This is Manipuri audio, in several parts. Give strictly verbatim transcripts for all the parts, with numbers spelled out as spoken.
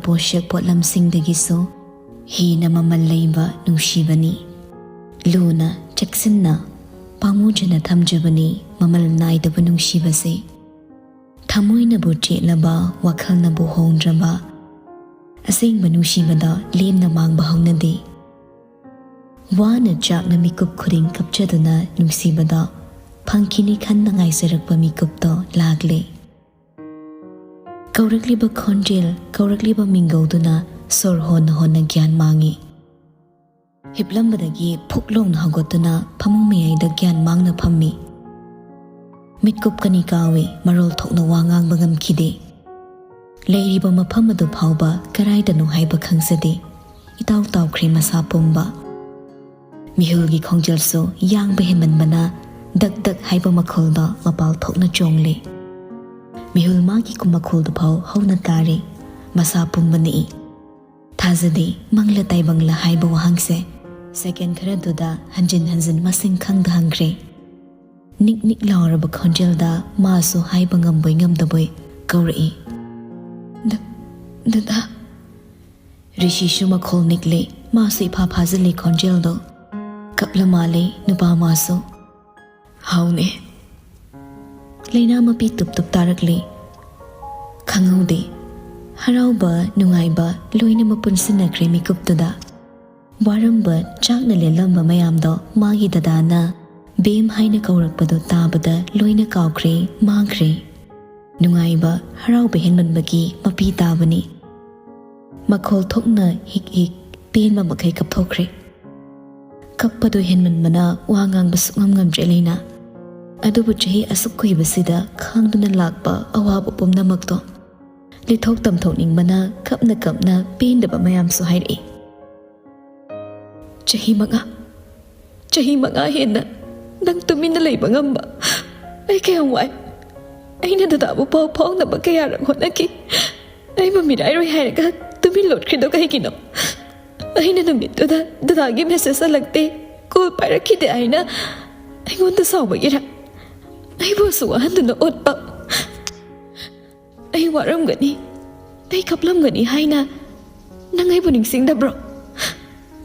ꯄꯣꯠꯁꯛ ꯄꯣꯠꯂꯝꯁꯤꯡꯗꯒꯤꯁꯨ ꯍꯦꯟꯅ ꯃꯃꯜ ꯂꯩꯕ ꯅꯨꯡꯁꯤꯕꯅꯤ꯫ ꯂꯨꯅ ꯆꯦꯛꯁꯤꯟꯅ ꯄꯥꯝꯃꯨꯖꯅ ꯊꯝꯖꯕꯅꯤ ꯃꯃꯜ ꯅꯥꯏꯗꯕ ꯅꯨꯡꯁꯤꯕꯁꯦ꯫ ꯊꯃꯣꯏꯅꯕꯨ ꯆꯦꯠꯂꯕ, ꯋꯥꯈꯜꯅꯕꯨ ꯍꯣꯡꯗ꯭ꯔꯕ ꯑꯁꯦꯡꯕ ꯅꯨꯡꯁꯤꯕꯗ ꯂꯦꯝꯅ ꯃꯥꯡꯕ ꯍꯧꯅꯗꯦ꯫ ꯋꯥꯅ ꯆꯥꯛꯅ ꯃꯤꯀꯨꯞ ꯈꯨꯗꯤꯡ ꯀꯞꯆꯗꯨꯅ ꯅꯨꯡꯁꯤꯕꯗ ꯐꯪꯈꯤꯅꯤ ꯈꯟꯅ ꯉꯥꯏꯖꯔꯛꯄ ꯃꯤꯀꯨꯞꯇꯣ ꯂꯥꯛꯂꯦ꯫ ꯀꯧꯔꯛꯂꯤꯕ ꯈꯣꯟꯖꯦꯜ, ꯀꯧꯔꯛꯂꯤꯕ ꯃꯤꯡꯒꯧꯗꯨꯅ ꯁꯣꯔ ꯍꯣꯟꯅ ꯍꯣꯟꯅ ꯒ꯭ꯌꯥꯟ ꯃꯥꯡꯉꯤ꯫ ꯍꯤꯞꯂꯝꯕꯗꯒꯤ ꯐꯨꯛ ꯂꯥꯎꯅ ꯍꯧꯒꯠꯇꯨꯅ ꯐꯃꯨꯡ ꯃꯌꯥꯏꯗ ꯒ꯭ꯌꯥꯟ ꯃꯥꯡꯅ ꯐꯝꯃꯤ꯫ ꯃꯤꯠꯀꯨꯞ ꯀꯅꯤ ꯀꯥꯎꯏ, ꯃꯔꯣꯜ ꯊꯣꯛꯅ ꯋꯥ ꯉꯥꯡꯕ ꯉꯝꯈꯤꯗꯦ꯫ ꯂꯩꯔꯤꯕ ꯃꯐꯝ ꯑꯗꯨ ꯐꯥꯎꯕ ꯀꯔꯥꯏꯗꯅꯣ ꯍꯥꯏꯕ ꯈꯪꯖꯗꯦ꯫ ꯏꯇꯥꯎ ꯇꯥꯎꯈ꯭ꯔꯦ ꯃꯁꯥ ꯄꯨꯝꯕ꯫ ꯃꯤꯍꯨꯜꯒꯤ ꯈꯣꯡꯖꯦꯜꯁꯨ ꯌꯥꯡꯕ ꯍꯦꯟꯃꯟꯕꯅ ꯗꯛ ꯗꯛ ꯍꯥꯏꯕ ꯃꯈꯣꯜꯗꯣ ꯃꯄꯥꯜ ꯊꯣꯛꯅ ꯆꯣꯡꯂꯦ꯫ ꯃꯤꯍꯨꯜ ꯃꯥꯒꯤ ꯃꯈꯣꯜꯗꯨ ꯐꯥꯎ ꯍꯧꯅ ꯇꯥꯔꯦ꯫ ꯃꯁꯥ ꯄꯨꯝꯕ ꯅꯤꯛꯏ꯫ ꯊꯥꯖꯗꯦ, ꯃꯪꯂ ꯇꯥꯏꯕꯪꯂ ꯍꯥꯏꯕ ꯋꯥꯍꯪꯁꯦ ꯁꯦꯀꯦꯟ ꯈꯔꯗꯨꯗ ꯍꯟꯖꯤꯟ ꯍꯟꯖꯤꯟ ꯃꯁꯤꯡ ꯈꯪꯗ ꯍꯪꯈ꯭ꯔꯦ꯫ ꯅꯤꯛ ꯅꯤꯛ ꯂꯥꯎꯔꯕ ꯈꯣꯟꯖꯦꯜꯗ ꯃꯥꯁꯨ ꯍꯥꯏꯕ ꯉꯝꯕꯣꯏ ꯉꯝꯗꯕꯣꯏ ꯀꯧꯔꯛꯏ, "ꯗ-, ꯗꯗꯥ?" ꯔꯤꯁꯤꯁꯨ ꯃꯈꯣꯜ ꯅꯤꯛꯂꯦ, ꯃꯥꯁꯨ ꯏꯐꯥ ꯐꯥꯖꯤꯜꯂꯦ ꯈꯣꯟꯖꯦꯜꯗꯣ꯫ ꯀꯞꯂ ꯃꯥꯜꯂꯦ ꯅꯨꯄꯥ ꯃꯥꯁꯨ꯫ ꯍꯥꯎꯅꯦ꯫ ꯂꯩꯅꯥ ꯃꯄꯤ ꯇꯨꯞ ꯇꯨꯞ ꯇꯥꯔꯛꯂꯦ꯫ ꯈꯪꯍꯧꯗꯦ꯫ ꯍꯔꯥꯎꯕ, ꯅꯨꯡꯉꯥꯏꯕ ꯂꯣꯏꯅꯃꯛ ꯄꯨꯟꯁꯤꯟꯅꯈ꯭ꯔꯦ ꯃꯤꯀꯨꯞꯇꯨꯗ꯫ ꯋꯥꯔꯝꯕ, ꯆꯥꯛꯅ ꯂꯦꯜꯂꯝꯕ ꯃꯌꯥꯝꯗꯣ ꯃꯥꯒꯤ ꯗꯗꯥꯅ ꯕꯦꯝ ꯍꯥꯏꯅ ꯀꯧꯔꯛꯄꯗꯣ ꯇꯥꯕꯗ ꯂꯣꯏꯅ ꯀꯥꯎꯈ꯭ꯔꯦ, ꯃꯥꯡꯈ꯭ꯔꯦ꯫ ꯅꯨꯡꯉꯥꯏꯕ, ꯍꯔꯥꯎꯕ ꯍꯦꯟꯃꯟꯕꯒꯤ ꯃꯄꯤ ꯇꯥꯕꯅꯤ꯫ ꯃꯈꯣꯜ ꯊꯣꯛꯅ ꯍꯤꯛ ꯍꯤꯛ ꯄꯦꯟꯕ ꯃꯈꯩ ꯀꯞꯊꯣꯛꯈ꯭ꯔꯦ꯫ ꯀꯞꯄꯗꯨ ꯍꯦꯟꯃꯟꯕꯅ ꯋꯥ ꯉꯥꯡꯕ ꯁꯨꯛꯉꯝ ꯉꯝꯗ꯭ꯔꯦ ꯂꯩꯅꯥ꯫ ꯑꯗꯨꯕꯨ ꯆꯍꯤ ꯑꯁꯨꯛ ꯀꯨꯏꯕꯁꯤꯗ ꯈꯥꯡꯗꯨꯅ ꯂꯥꯛꯄ ꯑꯋꯥꯕ ꯄꯨꯝꯅꯃꯛꯇꯣ ꯂꯤꯊꯣꯛ ꯇꯝꯊꯣꯛꯅꯤꯡꯕꯅ ꯀꯞꯅ ꯀꯞꯅ ꯄꯦꯟꯗꯕ ꯃꯌꯥꯝꯁꯨ ꯍꯥꯏꯔꯛꯏ꯫ ꯆꯍꯤ ꯃꯉꯥ, ꯆꯍꯤ ꯃꯉꯥ ꯍꯦꯟꯅ ꯅꯪ ꯇꯨꯃꯤꯟꯅ ꯂꯩꯕ ꯉꯝꯕ ꯑꯩ ꯀꯌꯥꯝ ꯋꯥꯏ꯫ ꯑꯩꯅ ꯗꯗꯥꯕꯨ ꯄꯥꯎ ꯐꯥꯎꯅꯕ ꯀꯌꯥꯔꯛ ꯍꯣꯠꯅꯈꯤ꯫ ꯑꯩꯕꯨ ꯃꯤꯔꯥꯏꯔꯣꯏ ꯍꯥꯏꯔꯒ ꯇꯨꯃꯤꯟ ꯂꯣꯠꯈ꯭ꯔꯤꯗꯣ ꯀꯩꯒꯤꯅꯣ? ꯑꯩꯅ ꯅꯨꯃꯤꯠꯇꯨꯗ ꯗꯗꯥꯒꯤ ꯃꯦꯁꯦꯖ ꯍꯜꯂꯛꯇꯦ, ꯀꯣꯜ ꯄꯥꯏꯔꯛꯈꯤꯗꯦ ꯍꯥꯏꯅ ꯑꯩꯉꯣꯟꯗ ꯁꯥꯎꯕꯒꯤꯔ? ꯑꯩꯕꯨ ꯑꯁꯨꯛ ꯋꯥꯍꯟꯗꯨꯅ ꯑꯣꯠꯄ꯫ ꯑꯩ ꯋꯥꯔꯝꯒꯅꯤ꯫ ꯑꯩ ꯀꯞꯂꯝꯒꯅꯤ ꯍꯥꯏꯅ ꯅꯪ ꯑꯩꯕꯨ ꯅꯤꯡꯁꯤꯡꯗꯕ꯭ꯔꯣ?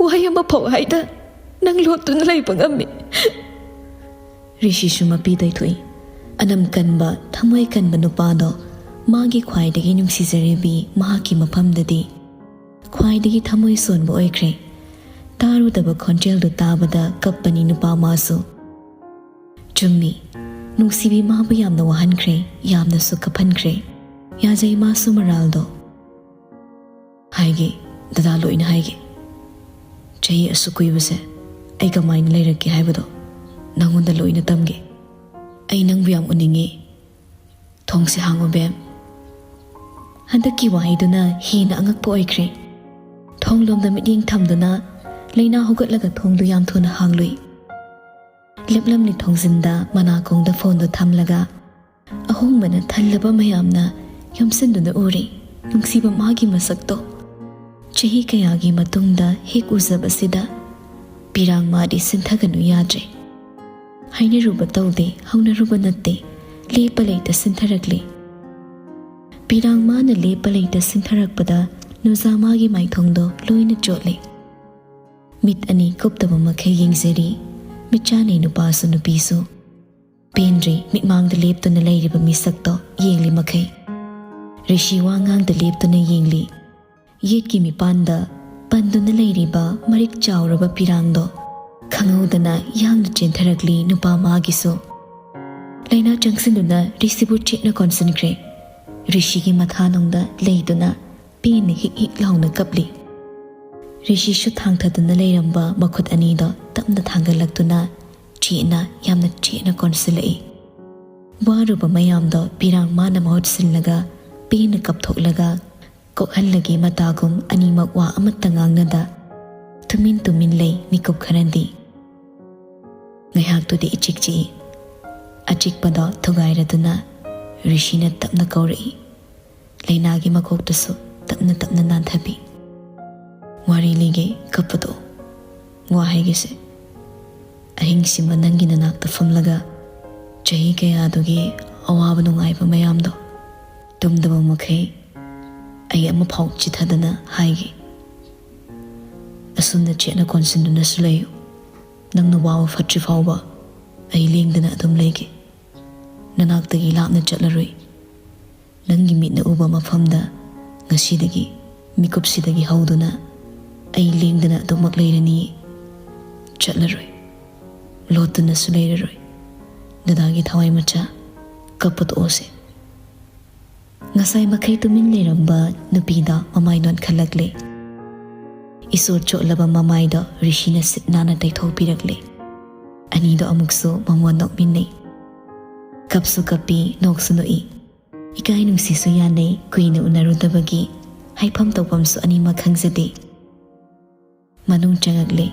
ꯋꯥꯍꯩ ꯑꯃ ꯐꯥꯎ ꯍꯥꯏꯗ ꯅꯪ ꯂꯣꯠꯇꯨꯅ ꯂꯩꯕ ꯉꯝꯃꯤ꯫ ꯔꯤꯁꯤꯁꯨ ꯃꯄꯤ ꯇꯩꯊꯣꯛꯏ꯫ ꯑꯅꯝ ꯀꯟꯕ, ꯊꯃꯣꯏ ꯀꯟꯕ ꯅꯨꯄꯥꯗꯣ ꯃꯥꯒꯤ ꯈ꯭ꯋꯥꯏꯗꯒꯤ ꯅꯨꯡꯁꯤꯖꯔꯤꯕꯤ ꯃꯍꯥꯛꯀꯤ ꯃꯐꯝꯗꯗꯤ ꯈ꯭ꯋꯥꯏꯗꯒꯤ ꯊꯃꯣꯏ ꯁꯣꯟꯕ ꯑꯣꯏꯈ꯭ꯔꯦ꯫ ꯇꯥꯔꯨꯗꯕ ꯈꯣꯟꯖꯦꯜꯗꯨ ꯇꯥꯕꯗ ꯀꯞꯄꯅꯤ ꯅꯨꯄꯥ ꯃꯥꯁꯨ꯫ ꯆꯨꯝꯃꯤ, ꯅꯨꯡꯁꯤꯕꯤ ꯃꯥꯕꯨ ꯌꯥꯝꯅ ꯋꯥꯍꯟꯈ꯭ꯔꯦ, ꯌꯥꯝꯅꯁꯨ ꯀꯞꯍꯟꯈ꯭ꯔꯦ꯫ ꯌꯥꯖꯩ ꯃꯥꯁꯨ ꯃꯔꯥꯜꯗꯣ꯫ ꯍꯥꯏꯒꯦ, ꯗꯗꯥ, ꯂꯣꯏꯅ ꯍꯥꯏꯒꯦ꯫ ꯆꯍꯤ ꯑꯁꯨꯛ ꯀꯨꯏꯕꯁꯦ ꯑꯩ ꯀꯃꯥꯏꯅ ꯂꯩꯔꯛꯀꯦ ꯍꯥꯏꯕꯗꯣ ꯅꯪꯉꯣꯟꯗ ꯂꯣꯏꯅ ꯇꯝꯒꯦ꯫ ꯑꯩ ꯅꯪꯕꯨ ꯌꯥꯝ ꯎꯅꯤꯡꯉꯤ꯫ ꯊꯣꯡꯁꯦ ꯍꯥꯡꯉꯨ, ꯕꯦꯝ꯫ ꯍꯟꯗꯛꯀꯤ ꯋꯥꯍꯩꯗꯨꯅ ꯍꯦꯟꯅ ꯑꯉꯛꯄ ꯑꯣꯏꯈ꯭ꯔꯦ꯫ ꯊꯣꯡꯂꯣꯝꯗ ꯃꯤꯠꯌꯦꯡ ꯊꯝꯗꯨꯅ ꯂꯩꯅꯥ ꯍꯧꯒꯠꯂꯒ ꯊꯣꯡꯗꯨ ꯌꯥꯝ ꯊꯨꯅ ꯍꯥꯡꯂꯨꯏ꯫ ꯂꯦꯞꯂꯝꯂꯤ ꯊꯣꯡꯖꯤꯟꯗ ꯃꯅꯥꯀꯣꯡꯗ ꯐꯣꯟꯗꯨ ꯊꯝꯂꯒ ꯑꯍꯣꯡꯕꯅ ꯊꯜꯂꯕ ꯃꯌꯥꯝꯅ ꯌꯣꯝꯁꯤꯟꯗꯨꯅ ꯎꯔꯤ ꯅꯨꯡꯁꯤꯕ ꯃꯥꯒꯤ ꯃꯁꯛꯇꯣ꯫ ꯆꯍꯤ ꯀꯌꯥꯒꯤ ꯃꯇꯨꯡꯗ ꯍꯦꯛ ꯎꯖꯕꯁꯤꯗ ꯄꯤꯔꯥꯡ ꯃꯥꯗꯤ ꯁꯤꯟꯊꯒꯅꯨ ꯌꯥꯗ꯭ꯔꯦ꯫ ꯍꯥꯏꯅꯔꯨꯕ ꯇꯧꯗꯦ, ꯍꯧꯅꯔꯨꯕ ꯅꯠꯇꯦ, ꯂꯦꯞꯄ ꯂꯩꯇ ꯁꯤꯟꯊꯔꯛꯂꯤ꯫ ꯄꯤꯔꯥꯡ ꯃꯥꯅ ꯂꯦꯞꯄ ꯂꯩꯇ ꯁꯤꯟꯊꯔꯛꯄꯗ ꯅꯨꯖꯥ ꯃꯥꯒꯤ ꯃꯥꯏꯊꯣꯡꯗꯣ ꯂꯣꯏꯅ ꯆꯣꯠꯂꯦ꯫ ꯃꯤꯠ ꯑꯅꯤ ꯀꯨꯞꯇꯕ ꯃꯈꯩ ꯌꯦꯡꯖꯔꯤ ꯃꯤꯠꯆꯥꯅꯩ ꯅꯨꯄꯥꯁꯨ ꯅꯨꯄꯤꯁꯨ꯫ ꯄꯦꯟꯗ꯭ꯔꯤ ꯃꯤꯠꯃꯥꯡꯗ ꯂꯦꯞꯇꯨꯅ ꯂꯩꯔꯤꯕ ꯃꯤꯁꯛꯇꯣ ꯌꯦꯡꯂꯤ ꯃꯈꯩ꯫ ꯔꯤꯁꯤ ꯋꯥ ꯉꯥꯡꯗ ꯂꯦꯞꯇꯨꯅ ꯌꯦꯡꯂꯤ꯫ ꯌꯦꯠꯀꯤ ꯃꯤꯄꯥꯟꯗ ꯄꯟꯗꯨꯅ ꯂꯩꯔꯤꯕ ꯃꯔꯤꯛ ꯆꯥꯎꯔꯕ ꯄꯤꯔꯥꯡꯗꯣ ꯈꯪꯍꯧꯗꯅ ꯌꯥꯡꯅ ꯆꯦꯟꯊꯔꯛꯂꯤ ꯅꯨꯄꯥ ꯃꯥꯒꯤꯁꯨ꯫ ꯂꯩꯅꯥ ꯆꯪꯁꯤꯟꯗꯨꯅ ꯔꯤꯁꯤꯕꯨ ꯆꯦꯠꯅ ꯀꯣꯟꯁꯤꯟꯈ꯭ꯔꯦ꯫ ꯔꯤꯁꯤꯒꯤ ꯃꯊꯥꯅꯨꯡꯗ ꯂꯩꯗꯨꯅ ꯄꯦꯟꯅ ꯍꯤꯛ ꯍꯤꯛ ꯂꯥꯎꯅ ꯀꯞꯂꯤ꯫ ꯔꯤꯁꯤꯁꯨ ꯊꯥꯡꯊꯗꯨꯅ ꯂꯩꯔꯝꯕ ꯃꯈꯨꯠ ꯑꯅꯤꯗꯣ ꯇꯞꯅ ꯊꯥꯡꯒꯠꯂꯛꯇꯨꯅ ꯆꯦꯠꯅ, ꯌꯥꯝꯅ ꯆꯦꯠꯅ ꯀꯣꯟꯁꯤꯜꯂꯛꯏ꯫ ꯋꯥꯔꯨꯕ ꯃꯌꯥꯝꯗꯣ ꯄꯤꯔꯥꯡ ꯃꯥꯅ ꯃꯍꯨꯠ ꯁꯤꯜꯂꯒ ꯄꯦꯟꯅ ꯀꯞꯊꯣꯛꯂꯒ ꯀꯣꯛꯍꯜꯂꯒꯦ ꯃꯇꯥꯒꯨꯝ ꯑꯅꯤꯃꯛ ꯋꯥ ꯑꯃꯠꯇ ꯉꯥꯡꯅꯗ ꯇꯨꯃꯤꯟ ꯇꯨꯃꯤꯟ ꯂꯩ ꯃꯤꯀꯨꯞ ꯈꯔꯗꯤ꯫ ꯉꯥꯏꯍꯥꯛꯇꯨꯗꯤ ꯏꯆꯤꯛ ꯆꯤꯛꯏ꯫ ꯑꯆꯤꯛꯄꯗꯣ ꯊꯨꯒꯥꯏꯔꯗꯨꯅ ꯔꯤꯁꯤꯅ ꯇꯞꯅ ꯀꯧꯔꯛꯏ꯫ ꯂꯩꯅꯥꯒꯤ ꯃꯀꯣꯛꯇꯨꯁꯨ ꯇꯞꯅ ꯇꯞꯅ ꯅꯥꯟꯊꯕꯤ꯫ "ꯋꯥꯔꯤ ꯂꯤꯒꯦ, ꯀꯞꯄꯗꯣ꯫ ꯋꯥ ꯍꯥꯏꯒꯦꯁꯦ꯫ ꯑꯍꯤꯡꯁꯤꯃ ꯅꯪꯒꯤ ꯅꯅꯥꯛꯇ ꯐꯝꯂꯒ ꯆꯍꯤ ꯀꯌꯥꯗꯨꯒꯤ ꯑꯋꯥꯕ ꯅꯨꯡꯉꯥꯏꯕ ꯃꯌꯥꯝꯗꯣ ꯇꯨꯝꯗꯕ ꯃꯈꯩ ꯑꯩ ꯑꯃꯐꯥꯎ ꯆꯤꯊꯗꯅ ꯍꯥꯏꯒꯦ꯫ ꯑꯁꯨꯝꯅ ꯆꯦꯠꯅ ꯀꯣꯟꯁꯤꯟꯗꯨꯅꯁꯨ ꯂꯩꯌꯨ꯫ ꯅꯪꯅ ꯋꯥꯕ ꯐꯠꯇ꯭ꯔꯤ ꯐꯥꯎꯕ ꯑꯩ ꯂꯦꯡꯗꯅ ꯑꯗꯨꯝ ꯂꯩꯒꯦ꯫ ꯅꯅꯥꯛꯇꯒꯤ ꯂꯥꯞꯅ ꯆꯠꯂꯔꯣꯏ꯫ ꯅꯪꯒꯤ ꯃꯤꯠꯅ ꯎꯕ ꯃꯐꯝꯗ ꯉꯁꯤꯗꯒꯤ, ꯃꯤꯀꯨꯞꯁꯤꯗꯒꯤ ꯍꯧꯗꯨꯅ ꯑꯩ ꯂꯦꯡꯗꯅ ꯑꯗꯨꯃꯛ ꯂꯩꯔꯅꯤ꯫ ꯆꯠꯂꯔꯣꯏ꯫ ꯂꯣꯠꯇꯨꯅꯁꯨ ꯂꯩꯔꯔꯣꯏ꯫ ꯗꯗꯥꯒꯤ ꯊꯋꯥꯏ ꯃꯆꯥ, ꯀꯞꯄ ꯇꯣꯛꯑꯣꯁꯦ꯫ ꯉꯁꯥꯏ ꯃꯈꯩ ꯇꯨꯃꯤꯟ ꯂꯩꯔꯝꯕ ꯅꯨꯄꯤꯗ ꯃꯃꯥꯏ ꯅꯣꯟꯈꯠꯂꯛꯂꯦ꯫ ꯏꯁꯣꯔ ꯆꯣꯠꯂꯕ ꯃꯃꯥꯏꯗꯣ ꯔꯤꯁꯤꯅ ꯁꯤꯠ ꯅꯥꯟꯅ ꯇꯩꯊꯣꯛꯄꯤꯔꯛꯂꯦ꯫ ꯑꯅꯤꯗꯣ ꯑꯃꯨꯛꯁꯨ ꯃꯃꯣꯟ ꯅꯣꯛꯃꯤꯟꯅꯩ꯫ ꯀꯞꯁꯨ ꯀꯞꯄꯤ, ꯅꯣꯛꯁꯨ ꯅꯣꯛꯏ꯫ ꯏꯀꯥꯏ ꯅꯨꯡꯁꯤꯁꯨ ꯌꯥꯅꯩ, ꯀꯨꯏꯅ ꯎꯅꯔꯨꯗꯕꯒꯤ ꯍꯥꯏꯐꯝ ꯇꯧꯐꯝꯁꯨ ꯑꯅꯤꯃꯛ ꯈꯪꯖꯗꯦ꯫ ꯃꯅꯨꯡ ꯆꯪꯉꯛꯂꯦ꯫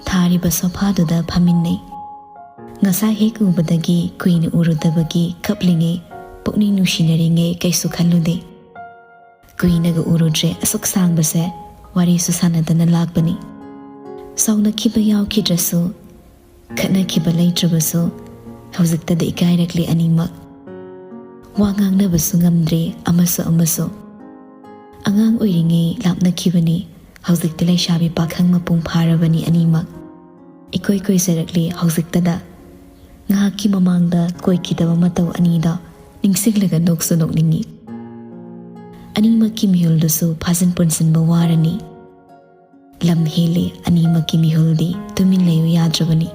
ꯊꯥꯔꯤꯕ ꯁꯣꯐꯥꯗꯨꯗ ꯐꯝꯃꯤꯟꯅꯩ꯫ ꯉꯁꯥꯏ ꯍꯦꯛ ꯎꯕꯗꯒꯤ ꯀꯨꯏꯅ ꯎꯔꯨꯗꯕꯒꯤ ꯀꯞꯂꯤꯉꯩ, ꯄꯨꯛꯅꯤꯡ ꯅꯨꯡꯁꯤꯅꯔꯤꯉꯩ ꯀꯩꯁꯨ ꯈꯜꯂꯨꯗꯦ꯫ ꯀꯨꯏꯅꯒ ꯎꯔꯨꯗ꯭ꯔꯦ ꯑꯁꯨꯛ ꯁꯥꯡꯕꯁꯦ, ꯋꯥꯔꯤꯁꯨ ꯁꯥꯟꯅꯗꯅ ꯂꯥꯛꯄꯅꯤ꯫ ꯁꯥꯎꯅꯈꯤꯕ ꯌꯥꯎꯈꯤꯗ꯭ꯔꯁꯨ, ꯈꯠꯅꯈꯤꯕ ꯂꯩꯇ꯭ꯔꯕꯁꯨ, ꯍꯧꯖꯤꯛꯇꯗ ꯏꯀꯥꯏꯔꯛꯂꯦ ꯑꯅꯤꯃꯛ꯫ ꯋꯥ ꯉꯥꯡꯅꯕꯁꯨ ꯉꯝꯗ꯭ꯔꯦ ꯑꯃꯁꯨ ꯑꯃꯁꯨ꯫ ꯑꯉꯥꯡ ꯑꯣꯏꯔꯤꯉꯩ ꯂꯥꯞꯅꯈꯤꯕꯅꯤ, ꯍꯧꯖꯤꯛꯇꯤ ꯂꯩꯁꯥꯕꯤ ꯄꯥꯈꯪ ꯃꯄꯨꯡ ꯐꯥꯔꯕꯅꯤ ꯑꯅꯤꯃꯛ꯫ ꯏꯀꯣꯏ ꯀꯣꯏꯖꯔꯛꯂꯤ ꯍꯧꯖꯤꯛꯇꯗ꯫ ꯉꯥꯏꯍꯥꯛꯀꯤ ꯃꯃꯥꯡꯗ ꯀꯣꯏꯈꯤꯗꯕ ꯃꯇꯧ ꯑꯅꯤꯗ ꯅꯤꯡꯁꯤꯡꯂꯒ ꯅꯣꯛꯁꯨ ꯅꯣꯛꯅꯤꯡꯉꯤ꯫ ꯑꯅꯤꯃꯛꯀꯤ ꯃꯤꯍꯨꯜꯗꯨꯁꯨ ꯐꯥꯖꯤꯟ ꯄꯨꯟꯁꯤꯟꯕ ꯋꯥꯔꯅꯤ꯫ ꯂꯝ ꯍꯦꯜꯂꯤ ꯑꯅꯤꯃꯛꯀꯤ ꯃꯤꯍꯨꯜꯗꯤ, ꯇꯨꯃꯤꯟ ꯂꯩꯌꯨ ꯌꯥꯗ꯭ꯔꯕꯅꯤ꯫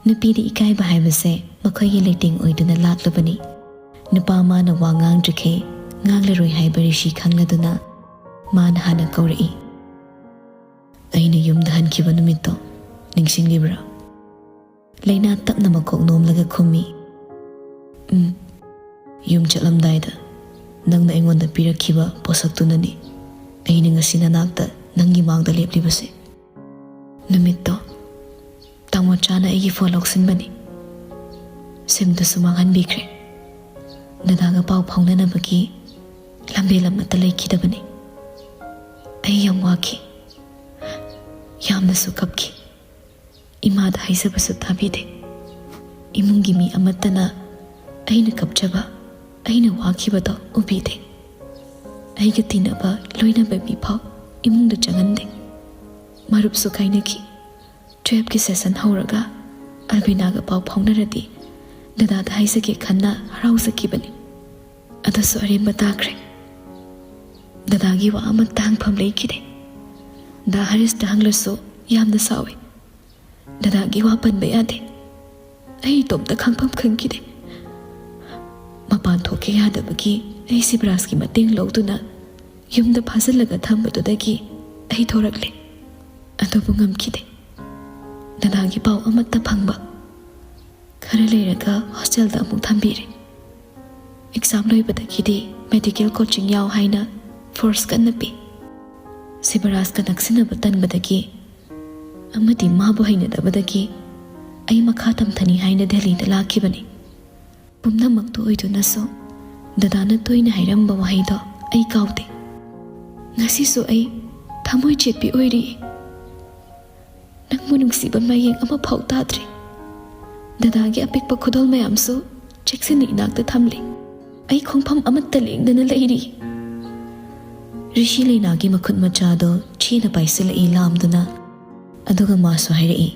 ꯅꯨꯄꯤꯗꯤ ꯏꯀꯥꯏꯕ ꯍꯥꯏꯕꯁꯦ ꯃꯈꯣꯏꯒꯤ ꯂꯩꯇꯦꯡ ꯑꯣꯏꯗꯨꯅ ꯂꯥꯛꯂꯕꯅꯤ꯫ ꯅꯨꯄꯥ ꯃꯥꯅ ꯋꯥ ꯉꯥꯡꯗ꯭ꯔꯤꯈꯩ ꯉꯥꯡꯂꯔꯣꯏ ꯍꯥꯏꯕ ꯔꯤꯁꯤ ꯈꯪꯂꯗꯨꯅ ꯃꯥꯅ ꯍꯥꯟꯅ ꯀꯧꯔꯛꯏ꯫ ꯑꯩꯅ ꯌꯨꯝꯗ ꯍꯟꯈꯤꯕ ꯅꯨꯃꯤꯠꯇꯣ ꯅꯤꯡꯁꯤꯡꯂꯤꯕ꯭ꯔꯥ? ꯂꯩꯅꯥ ꯇꯞꯅ ꯃꯀꯣꯛ ꯅꯣꯝꯂꯒ ꯈꯨꯝꯃꯤ, "ꯎꯝ, ꯌꯨꯝ ꯆꯠꯂꯝꯗꯥꯏꯗ ꯅꯪꯅ ꯑꯩꯉꯣꯟꯗ ꯄꯤꯔꯛꯈꯤꯕ ꯄꯣꯠꯁꯛꯇꯨꯅꯅꯤ ꯑꯩꯅ ꯉꯁꯤ ꯅꯅꯥꯛꯇ ꯅꯪꯒꯤ ꯃꯥꯡꯗ ꯂꯦꯞꯂꯤꯕꯁꯦ꯫ ꯅꯨꯃꯤꯠꯇꯣ ꯇꯥꯃꯣꯆꯥꯅ ꯑꯩꯒꯤ ꯐꯣꯟ ꯂꯧꯁꯤꯟꯕꯅꯤ꯫ ꯁꯤꯝꯗꯨꯁꯨ ꯃꯥꯡꯍꯟꯕꯤꯈ꯭ꯔꯦ꯫ ꯗꯗꯥꯒ ꯄꯥꯎ ꯐꯥꯎꯅꯅꯕꯒꯤ ꯂꯝꯕꯦꯜ ꯑꯃꯠꯇ ꯂꯩꯈꯤꯗꯕꯅꯤ꯫ ꯑꯩ ꯌꯥꯝ ꯋꯥꯈꯤ, ꯌꯥꯝꯅꯁꯨ ꯀꯞꯈꯤ꯫ ꯏꯃꯥꯗ ꯍꯥꯏꯖꯕꯁꯨ ꯇꯥꯕꯤꯗꯦ꯫ ꯏꯃꯨꯡꯒꯤ ꯃꯤ ꯑꯃꯠꯇꯅ ꯑꯩꯅ ꯀꯞꯆꯕ, ꯑꯩꯅ ꯋꯥꯈꯤꯕꯗꯣ ꯎꯕꯤꯗꯦ꯫ ꯑꯩꯒ ꯇꯤꯟꯅꯕ ꯂꯣꯏꯅꯕ ꯃꯤ ꯐꯥꯎ ꯏꯃꯨꯡꯗ ꯆꯪꯍꯟꯗꯦ꯫ ꯃꯔꯨꯞꯁꯨ ꯀꯥꯏꯅꯈꯤ꯫ ꯇꯨꯌꯦꯜꯐꯀꯤ ꯁꯦꯁꯟ ꯍꯧꯔꯒ ꯑꯜꯕꯤꯅꯥꯒ ꯄꯥꯎ ꯐꯥꯎꯅꯔꯗꯤ ꯗꯗꯥꯗ ꯍꯥꯏꯖꯒꯦ ꯈꯟꯅ ꯍꯔꯥꯎꯖꯈꯤꯕꯅꯤ꯫ ꯑꯗꯨꯁꯨ ꯑꯔꯦꯝꯕ ꯇꯥꯈ꯭ꯔꯦ꯫ ꯗꯗꯥꯒꯤ ꯋꯥ ꯑꯃꯠꯇ ꯍꯪꯐꯝ ꯂꯩꯈꯤꯗꯦ꯫ ꯗꯥ ꯍꯔꯤꯁꯇ ꯍꯪꯂꯁꯨ ꯌꯥꯝꯅ ꯁꯥꯎꯏ꯫ ꯗꯗꯥꯒꯤ ꯋꯥ ꯄꯟꯕ ꯌꯥꯗꯦ꯫ ꯑꯩ ꯏꯇꯣꯝꯇ ꯈꯥꯡꯐꯝ ꯈꯪꯈꯤꯗꯦ꯫ ꯃꯄꯥꯟ ꯊꯣꯛꯀꯦ ꯌꯥꯗꯕꯒꯤ ꯑꯩ ꯁꯤꯕꯔꯥꯖꯀꯤ ꯃꯇꯦꯡ ꯂꯧꯗꯨꯅ ꯌꯨꯝꯗ ꯐꯥꯖꯤꯜꯂꯒ ꯊꯝꯕꯗꯨꯗꯒꯤ ꯑꯩ ꯊꯣꯔꯛꯂꯦ꯫ ꯑꯗꯨꯕꯨ ꯉꯝꯈꯤꯗꯦ꯫ ꯗꯗꯥꯒꯤ ꯄꯥꯎ ꯑꯃꯠꯇ ꯐꯪꯕ꯫ ꯈꯔ ꯂꯩꯔꯒ ꯍꯣꯁꯇꯦꯜꯗ ꯑꯃꯨꯛ ꯊꯝꯕꯤꯔꯦ꯫ ꯑꯦꯛꯖꯥꯝ ꯂꯣꯏꯕꯗꯒꯤꯗꯤ ꯃꯦꯗꯤꯀꯦꯜ ꯀꯣꯆꯤꯡ ꯌꯥꯎ ꯍꯥꯏꯅ ꯐꯣꯔꯁ ꯀꯟꯅ ꯄꯤ꯫ ꯁꯤꯕꯔꯥꯖꯀ ꯅꯛꯁꯤꯟꯅꯕ ꯇꯟꯕꯗꯒꯤ ꯑꯃꯗꯤ ꯃꯥꯕꯨ ꯍꯩꯅꯗꯕꯗꯒꯤ ꯑꯩ ꯃꯈꯥ ꯇꯝꯊꯅꯤ ꯍꯥꯏꯅ ꯗꯦꯜꯂꯤꯗ ꯂꯥꯛꯈꯤꯕꯅꯤ꯫ ꯄꯨꯝꯅꯃꯛꯇꯨ ꯑꯣꯏꯗꯨꯅꯁꯨ ꯗꯗꯥꯅ ꯇꯣꯏꯅ ꯍꯥꯏꯔꯝꯕ ꯋꯥꯍꯩꯗꯣ ꯑꯩ ꯀꯥꯎꯗꯦ꯫ ꯉꯁꯤꯁꯨ ꯑꯩ ꯊꯃꯣꯏ ꯆꯦꯠꯄꯤ ꯑꯣꯏꯔꯤ꯫ ꯅꯪꯕꯨ ꯅꯨꯡꯁꯤꯕ ꯃꯌꯦꯡ ꯑꯃꯐꯥꯎ ꯇꯥꯗ꯭ꯔꯤ꯫ ꯗꯗꯥꯒꯤ ꯑꯄꯤꯛꯄ ꯈꯨꯗꯣꯜ ꯃꯌꯥꯝꯁꯨ ꯆꯦꯛꯁꯤꯟꯅ ꯏꯅꯥꯛꯇ ꯊꯝꯂꯤ꯫ ꯑꯩ ꯈꯣꯡꯐꯝ ꯑꯃꯠꯇ ꯂꯦꯡꯗꯅ ꯂꯩꯔꯤ꯫ ꯔꯤꯁꯤ ꯂꯩꯅꯥꯒꯤ ꯃꯈꯨꯠ ꯃꯆꯥꯗꯣ ꯆꯦꯅ ꯄꯥꯏꯁꯤꯜꯂꯛꯏ ꯂꯥꯝꯗꯨꯅ꯫ ꯑꯗꯨꯒ ꯃꯥꯁꯨ ꯍꯥꯏꯔꯛꯏ,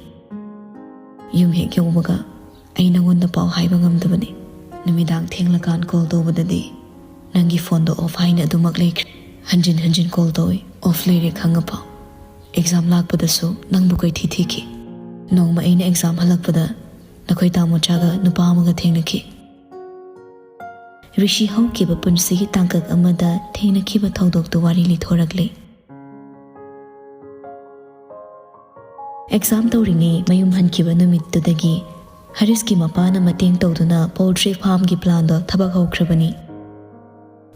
"ꯌꯨꯝ ꯍꯦꯛ ꯌꯧꯕꯒ ꯑꯩ ꯅꯉꯣꯟꯗ ꯄꯥꯎ ꯍꯥꯏꯕ ꯉꯝꯗꯕꯅꯤ꯫ ꯅꯨꯃꯤꯗꯥꯡ ꯊꯦꯡꯂꯀꯥꯟ ꯀꯣꯜ ꯇꯧꯕꯗꯗꯤ ꯅꯪꯒꯤ ꯐꯣꯟꯗꯣ ꯑꯣꯐ ꯍꯥꯏꯅ ꯑꯗꯨꯃꯛ ꯂꯩꯈ꯭ꯔꯦ꯫ ꯍꯟꯖꯤꯟ ꯍꯟꯖꯤꯟ ꯀꯣꯜ ꯇꯧꯏ, ꯑꯣꯐ ꯂꯩꯔꯦ ꯈꯪꯉꯐꯥꯎ꯫ ꯑꯦꯛꯖꯥꯝ ꯂꯥꯛꯄꯗꯁꯨ ꯅꯪꯕꯨ ꯀꯣꯏꯊꯤ ꯊꯤꯈꯤ꯫ ꯅꯣꯡꯃ ꯑꯩꯅ ꯑꯦꯛꯖꯥꯝ ꯍꯜꯂꯛꯄꯗ ꯅꯈꯣꯏ ꯇꯥꯃꯣꯆꯥꯒ ꯅꯨꯄꯥ ꯑꯃꯒ ꯊꯦꯡꯅꯈꯤ꯫" ꯔꯤꯁꯤ ꯍꯧꯈꯤꯕ ꯄꯨꯟꯁꯤꯒꯤ ꯇꯥꯡꯀꯛ ꯑꯃꯗ ꯊꯦꯡꯅꯈꯤꯕ ꯊꯧꯗꯣꯛꯇꯨ ꯋꯥꯔꯤ ꯂꯤꯊꯣꯔꯛꯂꯦ꯫ ꯑꯦꯛꯖꯥꯝ ꯇꯧꯔꯤꯉꯩ ꯃꯌꯨꯝ ꯍꯟꯈꯤꯕ ꯅꯨꯃꯤꯠꯇꯨꯗꯒꯤ ꯍꯔꯤꯁꯀꯤ ꯃꯄꯥꯅ ꯃꯇꯦꯡ ꯇꯧꯗꯨꯅ ꯄꯣꯜꯇ꯭ꯔꯤ ꯐꯥꯔꯝꯒꯤ ꯄ꯭ꯂꯥꯟꯗꯣ ꯊꯕꯛ ꯍꯧꯈ꯭ꯔꯕꯅꯤ꯫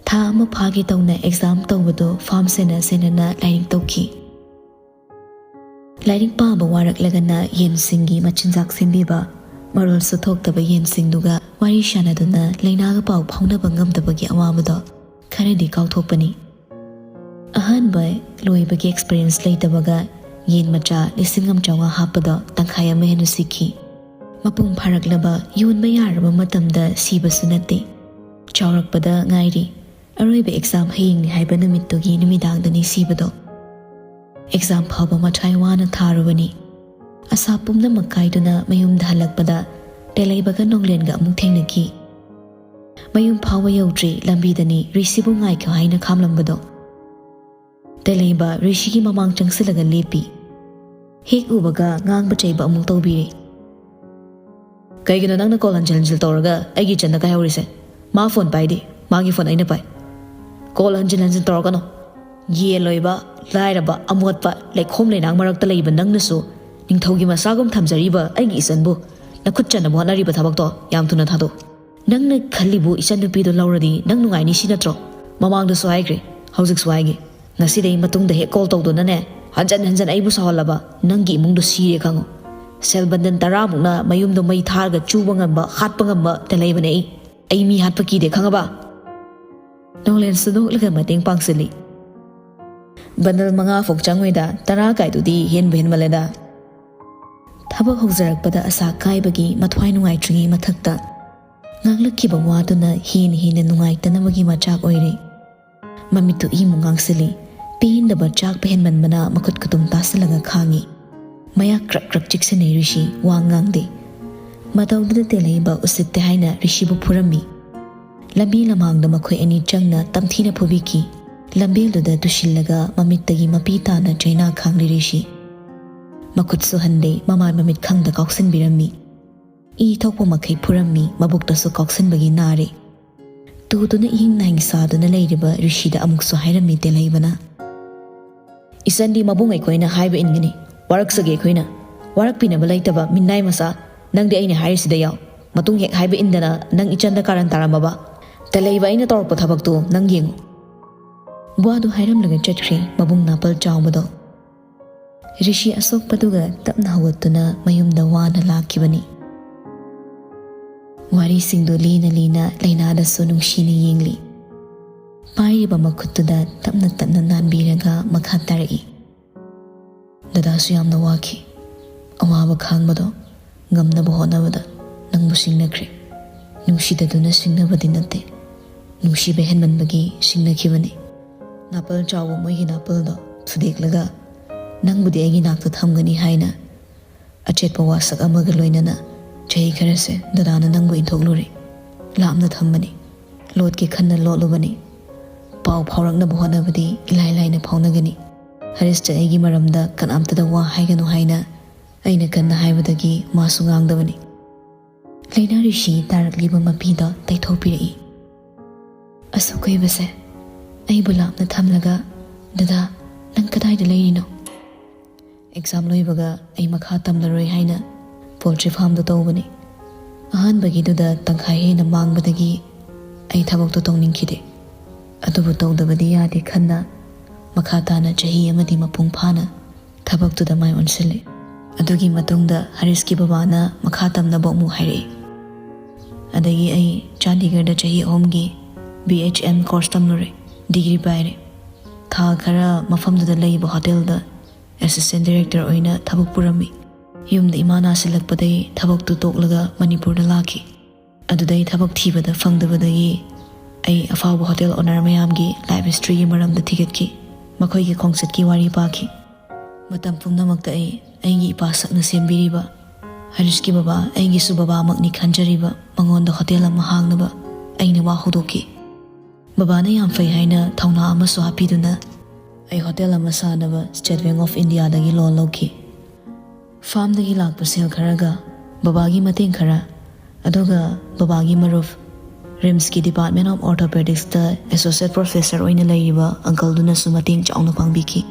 ꯊꯥ ꯑꯃ ꯐꯥꯒꯦ ꯇꯧꯅ ꯑꯦꯛꯖꯥꯝ ꯇꯧꯕꯗꯣ ꯐꯥꯔꯝ ꯁꯦꯟꯅ ꯁꯦꯟꯅꯅ ꯂꯥꯏꯔꯤꯛ ꯇꯧꯈꯤ꯫ ꯂꯥꯏꯔꯤꯛ ꯄꯥꯕ ꯋꯥꯔꯛꯂꯒꯅ ꯌꯦꯟꯁꯤꯡꯒꯤ ꯃꯆꯤꯟꯖꯥꯛ ꯁꯦꯝꯕꯤꯕ, ꯃꯔꯣꯜꯁꯨ ꯊꯣꯛꯇꯕ ꯌꯦꯟꯁꯤꯡꯗꯨꯒ ꯋꯥꯔꯤ ꯁꯥꯟꯅꯗꯨꯅ ꯂꯩꯅꯥꯒ ꯄꯥꯎ ꯐꯥꯎꯅꯕ ꯉꯝꯗꯕꯒꯤ ꯑꯋꯥꯕꯗꯣ ꯈꯔꯗꯤ ꯀꯥꯎꯊꯣꯛꯄꯅꯤ꯫ ꯑꯍꯥꯟꯕ ꯂꯣꯏꯕꯒꯤ ꯑꯦꯛꯁꯄꯤꯔꯤꯌꯦꯟꯁ ꯂꯩꯇꯕꯒ ꯌꯦꯟ ꯃꯆꯥ ꯂꯤꯁꯤꯡ ꯑꯃ ꯆꯥꯝꯃꯉꯥ ꯍꯥꯞꯄꯗꯣ ꯇꯪꯈꯥꯏ ꯑꯃ ꯍꯦꯟꯅ ꯁꯤꯈꯤ꯫ ꯃꯄꯨꯡ ꯐꯥꯔꯛꯂꯕ ꯌꯣꯟꯕ ꯌꯥꯔꯕ ꯃꯇꯝꯗ ꯁꯤꯕꯁꯨ ꯅꯠꯇꯦ꯫ ꯆꯥꯎꯔꯛꯄꯗ ꯉꯥꯏꯔꯤ꯫ ꯑꯔꯣꯏꯕ ꯑꯦꯛꯖꯥꯝ ꯍꯌꯦꯡꯅꯤ ꯍꯥꯏꯕ ꯅꯨꯃꯤꯠꯇꯨꯒꯤ ꯅꯨꯃꯤꯗꯥꯡꯗꯅꯤ ꯁꯤꯕꯗꯣ꯫ ꯑꯦꯛꯖꯥꯝ ꯐꯥꯎꯕ ꯃꯊ꯭ꯋꯥꯏ ꯋꯥꯅ ꯊꯥꯔꯨꯕꯅꯤ꯫ ꯑꯁꯥ ꯄꯨꯝꯅꯃꯛ ꯀꯥꯏꯗꯨꯅ ꯃꯌꯨꯝꯗ ꯍꯜꯂꯛꯄꯗ ꯇꯦꯂꯩꯕꯒ ꯅꯣꯡꯂꯦꯟꯒ ꯑꯃꯨꯛ ꯊꯦꯡꯅꯈꯤ꯫ ꯃꯌꯨꯝ ꯐꯥꯎꯕ ꯌꯧꯗ꯭ꯔꯤ ꯂꯝꯕꯤꯗꯅꯤ ꯔꯤꯁꯤꯕꯨ ꯉꯥꯏꯈꯣ ꯍꯥꯏꯅ ꯈꯥꯝꯂꯝꯕꯗꯣ꯫ ꯇꯦꯂꯩꯕ ꯔꯤꯁꯤꯒꯤ ꯃꯃꯥꯡ ꯆꯪꯁꯤꯜꯂꯒ ꯂꯦꯞꯄꯤ꯫ ꯍꯦꯛ ꯎꯕꯒ ꯉꯥꯡꯕ ꯆꯩꯕ ꯑꯃꯨꯛ ꯇꯧꯕꯤꯔꯦ꯫ "ꯀꯩꯒꯤꯅꯣ ꯅꯪꯅ ꯀꯣꯜ ꯍꯟꯖꯤꯜ ꯍꯟꯖꯤꯜ ꯇꯧꯔꯒ ꯑꯩꯒꯤ ꯏꯆꯟꯗ ꯀꯥꯏꯍꯧꯔꯤꯁꯦ? ꯃꯥ ꯐꯣꯟ ꯄꯥꯏꯗꯦ, ꯃꯥꯒꯤ ꯐꯣꯟ ꯑꯩꯅ ꯄꯥꯏ꯫ ꯀꯣꯜ ꯍꯟꯖꯤꯜ ꯍꯟꯖꯤꯜ ꯇꯧꯔꯛꯀꯅꯣ꯫ ꯌꯦꯟ ꯂꯣꯏꯕ, ꯂꯥꯏꯔꯕ, ꯑꯃꯣꯠꯄ, ꯂꯩꯈꯣꯝ ꯂꯩꯅꯥꯡ ꯃꯔꯛꯇ ꯂꯩꯕ ꯅꯪꯅꯁꯨ ꯅꯤꯡꯊꯧꯒꯤ ꯃꯆꯥꯒꯨꯝ ꯊꯝꯖꯔꯤꯕ ꯑꯩꯒꯤ ꯏꯆꯟꯕꯨ ꯅꯈꯨꯠ ꯆꯟꯅꯕ ꯍꯣꯠꯅꯔꯤꯕ ꯊꯕꯛꯇꯣ ꯌꯥꯝ ꯊꯨꯅ ꯊꯥꯗꯣꯛ꯫ ꯅꯪꯅ ꯈꯜꯂꯤꯕꯨ ꯏꯆꯟ ꯅꯨꯄꯤꯗꯣ ꯂꯧꯔꯗꯤ ꯅꯪ ꯅꯨꯡꯉꯥꯏꯅꯤ ꯁꯤ ꯅꯠꯇ꯭ꯔꯣ? ꯃꯃꯥꯡꯗꯁꯨ ꯍꯥꯏꯈ꯭ꯔꯦ, ꯍꯧꯖꯤꯛꯁꯨ ꯍꯥꯏꯒꯦ꯫ ꯉꯁꯤꯗꯩ ꯃꯇꯨꯡꯗ ꯍꯦꯛ ꯀꯣꯜ ꯇꯧꯗꯨꯅꯅꯦ, ꯍꯟꯖꯟ ꯍꯟꯖꯟ ꯑꯩꯕꯨ ꯁꯥꯎꯍꯜꯂꯕ ꯅꯪꯒꯤ ꯏꯃꯨꯡꯗꯣ ꯁꯤꯔꯦ ꯈꯪꯉꯨ꯫ ꯁꯦꯜ ꯕꯟꯗꯟ ꯇꯔꯥꯃꯨꯛꯅ ꯃꯌꯨꯝꯗꯣ ꯃꯩ ꯊꯥꯔꯒ ꯆꯨꯕ ꯉꯝꯕ, ꯍꯥꯠꯄ ꯉꯝꯕ ꯇꯦꯂꯩꯕꯅꯦ ꯑꯩ꯫ ꯑꯩ ꯃꯤ ꯍꯥꯠꯄ ꯀꯤꯗꯦ ꯈꯪꯉꯕ?" ꯅꯣꯡꯂꯦꯟꯁꯨ ꯅꯣꯛꯂꯒ ꯃꯇꯦꯡ ꯄꯥꯡꯁꯤꯜꯂꯤ꯫ "ꯕꯟꯗꯜ ꯃꯉꯥ ꯐꯥꯎ ꯆꯪꯉꯣꯏꯗ, ꯇꯔꯥ ꯀꯥꯏꯗꯨꯗꯤ ꯍꯦꯟꯕꯨ ꯍꯦꯟꯃꯜꯂꯦꯗ꯫" ꯊꯕꯛ ꯍꯧꯖꯔꯛꯄꯗ ꯑꯁꯥ ꯀꯥꯏꯕꯒꯤ ꯃꯊ꯭ꯋꯥꯏ ꯅꯨꯡꯉꯥꯏꯇ꯭ꯔꯤꯉꯩ ꯃꯊꯛꯇ ꯉꯥꯡꯂꯛꯈꯤꯕ ꯋꯥꯗꯨꯅ ꯍꯦꯟꯅ ꯍꯦꯟꯅ ꯅꯨꯡꯉꯥꯏꯇꯅꯕꯒꯤ ꯃꯆꯥꯛ ꯑꯣꯏꯔꯦ꯫ ꯃꯃꯤꯠꯇꯨ ꯏꯃꯨꯛ ꯉꯥꯡꯁꯤꯜꯂꯤ꯫ ꯄꯦꯟꯗꯕ ꯆꯥꯛꯄ ꯍꯦꯟꯃꯟꯕꯅ ꯃꯈꯨꯠ ꯈꯨꯇꯨꯝ ꯇꯥꯁꯤꯜꯂꯒ ꯈꯥꯡꯉꯤ꯫ ꯃꯌꯥ ꯀ꯭ꯔꯛ ꯀ꯭ꯔꯛ ꯆꯤꯛꯁꯤꯟꯅꯩ ꯔꯤꯁꯤ, ꯋꯥ ꯉꯥꯡꯗꯦ꯫ ꯃꯇꯧꯗꯨꯗ ꯇꯦꯂꯩꯕ ꯎꯁꯤꯠꯇꯦ ꯍꯥꯏꯅ ꯔꯤꯁꯤꯕꯨ ꯐꯨꯔꯝꯃꯤ꯫ ꯂꯝꯕꯤ ꯂꯝꯍꯥꯡꯗ ꯃꯈꯣꯏ ꯑꯅꯤ ꯆꯪꯅ ꯇꯝꯊꯤꯅ ꯐꯨꯕꯤꯈꯤ꯫ ꯂꯝꯕꯦꯜꯗꯨꯗ ꯇꯨꯁꯤꯜꯂꯒ ꯃꯃꯤꯠꯇꯒꯤ ꯃꯄꯤ ꯇꯥꯅ ꯆꯩꯅꯥ ꯈꯥꯡꯂꯤ ꯔꯤꯁꯤ꯫ ꯃꯈꯨꯠꯁꯨ ꯍꯟꯗꯦ, ꯃꯃꯥꯏ ꯃꯃꯤꯠ ꯈꯪꯗ ꯀꯥꯎꯁꯤꯟꯕꯤꯔꯝꯃꯤ꯫ ꯏ ꯊꯣꯛꯄ ꯃꯈꯩ ꯐꯨꯔꯝꯃꯤ, ꯃꯕꯨꯛꯇꯁꯨ ꯀꯥꯎꯁꯤꯟꯕꯒꯤ ꯅꯥꯔꯦ꯫ ꯇꯨꯗꯨꯅ ꯏꯍꯤꯡ ꯅꯥꯍꯤꯡ ꯁꯥꯗꯨꯅ ꯂꯩꯔꯤꯕ ꯔꯤꯁꯤꯗ ꯑꯃꯨꯛꯁꯨ ꯍꯥꯏꯔꯝꯃꯤ ꯇꯦꯂꯩꯕꯅ꯫ "ꯏꯆꯟꯗꯤ ꯃꯕꯨꯡ ꯑꯩꯈꯣꯏꯅ ꯍꯥꯏꯕ ꯏꯟꯒꯅꯤ꯫ ꯋꯥꯔꯛꯆꯒꯦ ꯑꯩꯈꯣꯏꯅ꯫ ꯋꯥꯔꯛꯄꯤꯅꯕ ꯂꯩꯇꯕ ꯃꯤꯅꯥꯏ ꯃꯆꯥ꯫ ꯅꯪꯗꯤ ꯑꯩꯅ ꯍꯥꯏꯔꯤꯁꯤꯗ ꯌꯥꯎ꯫ ꯃꯇꯨꯡ ꯍꯦꯛ ꯍꯥꯏꯕ ꯏꯟꯗꯅ ꯅꯪ ꯏꯆꯟꯗ ꯀꯥꯔꯟ ꯇꯥꯔꯝꯃꯕ? ꯇꯦꯂꯩꯕ ꯑꯩꯅ ꯇꯧꯔꯛꯄ ꯊꯕꯛꯇꯨ ꯅꯪ ꯌꯦꯡꯉꯨ꯫" ꯋꯥꯗꯨ ꯍꯥꯏꯔꯝꯂꯒ ꯆꯠꯈ꯭ꯔꯦ ꯃꯕꯨꯡ ꯅꯥꯄꯜ ꯆꯥꯎꯕꯗꯣ꯫ ꯔꯤꯁꯤ ꯑꯁꯣꯛꯄꯗꯨꯒ ꯇꯞꯅ ꯍꯧꯒꯠꯇꯨꯅ ꯃꯌꯨꯝꯗ ꯋꯥꯅ ꯂꯥꯛꯈꯤꯕꯅꯤ꯫ ꯋꯥꯔꯤꯁꯤꯡꯗꯨ ꯂꯤꯅ ꯂꯤꯅ ꯂꯩꯅꯥꯗꯁꯨ ꯅꯨꯡꯁꯤꯅ ꯌꯦꯡꯂꯤ꯫ ꯄꯥꯏꯔꯤꯕ ꯃꯈꯨꯠꯇꯨꯗ ꯇꯞꯅ ꯇꯞꯅ ꯅꯥꯟꯕꯤꯔꯒ ꯃꯈꯥ ꯇꯥꯔꯛꯏ꯫ "ꯗꯗꯥꯁꯨ ꯌꯥꯝꯅ ꯋꯥꯈꯤ꯫ ꯑꯋꯥꯕ ꯈꯥꯡꯕꯗꯣ ꯉꯝꯅꯕ ꯍꯣꯠꯅꯕꯗ ꯅꯪꯕꯨ ꯁꯤꯡꯅꯈ꯭ꯔꯦ꯫ ꯅꯨꯡꯁꯤꯗꯗꯨꯅ ꯁꯤꯡꯅꯕꯗꯤ ꯅꯠꯇꯦ꯫ ꯅꯨꯡꯁꯤꯕ ꯍꯦꯟꯃꯟꯕꯒꯤ ꯁꯤꯡꯅꯈꯤꯕꯅꯤ꯫ ꯅꯥꯄꯜ ꯆꯥꯎꯕ ꯃꯣꯏꯒꯤ ꯅꯥꯄꯜꯗꯣ ꯊꯨꯗꯦꯛꯂꯒ, "ꯅꯪꯕꯨꯗꯤ ꯑꯩꯒꯤ ꯅꯥꯛꯇ ꯊꯝꯒꯅꯤ" ꯍꯥꯏꯅ ꯑꯆꯦꯠꯄ ꯋꯥꯁꯛ ꯑꯃꯒ ꯂꯣꯏꯅꯅ ꯆꯍꯤ ꯈꯔꯁꯦ ꯗꯗꯥꯅ ꯅꯪꯕꯨ ꯏꯟꯊꯣꯛꯂꯨꯔꯦ꯫ ꯂꯥꯞꯅ ꯊꯝꯕꯅꯤ꯫ ꯂꯣꯠꯀꯦ ꯈꯟꯅ ꯂꯣꯠꯂꯨꯕꯅꯤ꯫ ꯄꯥꯎ ꯐꯥꯎꯔꯛꯅꯕ ꯍꯣꯠꯅꯕꯗꯤ ꯏꯂꯥꯏ ꯂꯥꯏꯅ ꯐꯥꯎꯅꯒꯅꯤ꯫ ꯍꯔꯤꯁꯇ ꯑꯩꯒꯤ ꯃꯔꯝꯗ ꯀꯅꯥꯝꯇꯗ ꯋꯥ ꯍꯥꯏꯒꯅꯨ ꯍꯥꯏꯅ ꯑꯩꯅ ꯀꯟꯅ ꯍꯥꯏꯕꯗꯒꯤ ꯃꯥꯁꯨ ꯉꯥꯡꯗꯕꯅꯤ꯫ ꯂꯩꯅꯥ ꯔꯤꯁꯤ ꯇꯥꯔꯛꯂꯤꯕ ꯃꯄꯤꯗ ꯇꯩꯊꯣꯛꯄꯤꯔꯛꯏ꯫ "ꯑꯁꯨꯛ ꯀꯨꯏꯕꯁꯦ ꯑꯩꯕꯨ ꯂꯥꯞꯅ ꯊꯝꯂꯒ, ꯗꯗꯥ, ꯅꯪ ꯀꯗꯥꯏꯗ ꯂꯩꯔꯤꯅꯣ?" ꯑꯦꯛꯖꯥꯝ ꯂꯣꯏꯕꯒ ꯑꯩ ꯃꯈꯥ ꯇꯝꯂꯔꯣꯏ ꯍꯥꯏꯅ ꯄꯣꯜꯇ꯭ꯔꯤ ꯐꯥꯔꯝꯗ ꯇꯧꯕꯅꯤ꯫ ꯑꯍꯥꯟꯕꯒꯤꯗꯨꯗ ꯇꯪꯈꯥꯏ ꯍꯦꯟꯅ ꯃꯥꯡꯕꯗꯒꯤ ꯑꯩ ꯊꯕꯛꯇꯣ ꯇꯧꯅꯤꯡꯈꯤꯗꯦ꯫ ꯑꯗꯨꯕꯨ ꯇꯧꯗꯕꯗꯤ ꯌꯥꯗꯦ ꯈꯟꯅ ꯃꯈꯥ ꯇꯥꯅ ꯆꯍꯤ ꯑꯃꯗꯤ ꯃꯄꯨꯡ ꯐꯥꯅ ꯊꯕꯛꯇꯨꯗ ꯃꯥꯏ ꯑꯣꯟꯁꯤꯜꯂꯤ꯫ ꯑꯗꯨꯒꯤ ꯃꯇꯨꯡꯗ ꯍꯔꯤꯁꯀꯤ ꯕꯕꯥꯅ ꯃꯈꯥ ꯇꯝꯅꯕ ꯑꯃꯨꯛ ꯍꯥꯏꯔꯛꯏ꯫ ꯑꯗꯒꯤ ꯑꯩ ꯆꯥꯟꯗꯤꯒꯔꯗ ꯆꯍꯤ ꯑꯍꯨꯝꯒꯤ B H M course ꯇꯝꯂꯨꯔꯦ꯫ ꯗꯤꯒ꯭ꯔꯤ ꯄꯥꯏꯔꯦ꯫ ꯊꯥ ꯈꯔ ꯃꯐꯝꯗꯨꯗ ꯂꯩꯕ ꯍꯣꯇꯦꯜꯗ ꯑꯦꯁꯤꯁꯇꯦꯟ ꯗꯥꯏꯔꯦꯛꯇꯔ ꯑꯣꯏꯅ ꯊꯕꯛ ꯄꯨꯔꯝꯃꯤ꯫ ꯌꯨꯝꯗ ꯏꯃꯥ ꯅꯥꯁꯤꯜꯂꯛꯄꯗꯒꯤ ꯊꯕꯛꯇꯨ ꯇꯣꯛꯂꯒ ꯃꯅꯤꯄꯨꯔꯗ ꯂꯥꯛꯈꯤ꯫ ꯑꯗꯨꯗꯩ ꯊꯕꯛ ꯊꯤꯕꯗ ꯐꯪꯗꯕꯗꯒꯤ ꯑꯩ ꯑꯐꯥꯎꯕ ꯍꯣꯇꯦꯜ ꯑꯣꯅꯔ ꯃꯌꯥꯝꯒꯤ ꯂꯥꯏꯐ ꯍꯤꯁꯇ꯭ꯔꯤꯒꯤ ꯃꯔꯝꯗ ꯊꯤꯒꯠꯈꯤ꯫ ꯃꯈꯣꯏꯒꯤ ꯈꯣꯡꯆꯠꯀꯤ ꯋꯥꯔꯤ ꯄꯥꯈꯤ꯫ ꯃꯇꯝ ꯄꯨꯝꯅꯃꯛꯇ ꯑꯩ ꯑꯩꯒꯤ ꯏꯄꯥ ꯁꯛꯅ ꯁꯦꯝꯕꯤꯔꯤꯕ ꯍꯔꯤꯁꯀꯤ ꯕꯕꯥ, ꯑꯩꯒꯤꯁꯨ ꯕꯕꯥꯃꯛꯅꯤ ꯈꯟꯖꯔꯤꯕ ꯃꯉꯣꯟꯗ ꯍꯣꯇꯦꯜ ꯑꯃ ꯍꯥꯡꯅꯕ ꯑꯩꯅ ꯋꯥ ꯍꯧꯗꯣꯛꯈꯤ꯫ ꯕꯕꯥꯅ ꯌꯥꯝ ꯐꯩ ꯍꯥꯏꯅ ꯊꯧꯅꯥ ꯑꯃꯁꯨ ꯍꯥꯞꯄꯤꯗꯨꯅ ꯑꯩ ꯍꯣꯇꯦꯜ ꯑꯃ ꯁꯥꯅꯕ State Bank of Indiaꯗꯒꯤ loan ꯂꯧꯈꯤ꯫ ꯐꯥꯔꯝꯗꯒꯤ ꯂꯥꯛꯄ ꯁꯦꯜ ꯈꯔꯒ ꯕꯕꯥꯒꯤ ꯃꯇꯦꯡ ꯈꯔ, ꯑꯗꯨꯒ ꯕꯕꯥꯒꯤ ꯃꯔꯨꯞ, RIMSꯀꯤ Department of Orthopedicsꯇ associate professor ꯑꯣꯏꯅ ꯂꯩꯔꯤꯕ uncleꯗꯨꯅꯁꯨ ꯃꯇꯦꯡ ꯆꯥꯎꯅ ꯄꯥꯡꯕꯤꯈꯤ꯫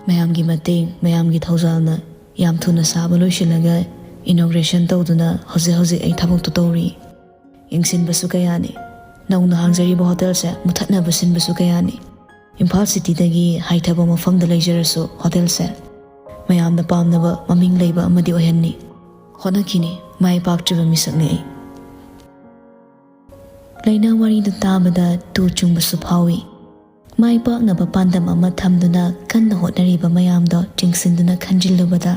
ꯃꯌꯥꯝꯒꯤ ꯃꯇꯦꯡ, ꯃꯌꯥꯝꯒꯤ ꯊꯧꯖꯥꯜꯅ ꯌꯥꯝ ꯊꯨꯅ ꯁꯥꯕ ꯂꯣꯏꯁꯤꯜꯂꯒ inauguration ꯇꯧꯗꯨꯅ ꯍꯧꯖꯤꯛ ꯍꯧꯖꯤꯛ ꯑꯩ ꯊꯕꯛꯇꯨ ꯇꯧꯔꯤ꯫ ꯌꯦꯡꯁꯤꯟꯕꯁꯨ ꯀꯌꯥꯅꯤ꯫ ꯅꯧꯅ ꯍꯥꯡꯖꯔꯤꯕ ꯍꯣꯇꯦꯜꯁꯦ ꯃꯨꯊꯠꯅꯕ ꯁꯤꯟꯕꯁꯨ ꯀꯌꯥꯅꯤ꯫ ꯏꯝꯐꯥꯜ ꯁꯤꯇꯤꯗꯒꯤ ꯍꯥꯏꯊꯕ ꯃꯐꯝꯗ ꯂꯩꯖꯔꯁꯨ ꯍꯣꯇꯦꯜꯁꯦ ꯃꯌꯥꯝꯅ ꯄꯥꯝꯅꯕ ꯃꯃꯤꯡ ꯂꯩꯕ ꯑꯃꯗꯤ ꯑꯣꯏꯍꯟꯅꯤ꯫ ꯍꯣꯠꯅꯈꯤꯅꯤ꯫ ꯃꯥꯏ ꯄꯥꯛꯇ꯭ꯔꯤꯕ ꯃꯤꯁꯛꯅꯤ ꯑꯩ꯫ ꯂꯩꯅꯥ ꯋꯥꯔꯤꯗꯨ ꯇꯥꯕꯗ ꯇꯨ ꯆꯨꯡꯕꯁꯨ ꯐꯥꯎꯏ꯫ ꯃꯥꯏ ꯄꯥꯛꯅꯕ ꯄꯥꯟꯗꯝ ꯑꯃ ꯊꯝꯗꯨꯅ ꯀꯟꯅ ꯍꯣꯠꯅꯔꯤꯕ ꯃꯌꯥꯝꯗꯣ ꯆꯤꯡꯁꯤꯟꯗꯨꯅ ꯈꯟꯖꯤꯜꯂꯨꯕꯗ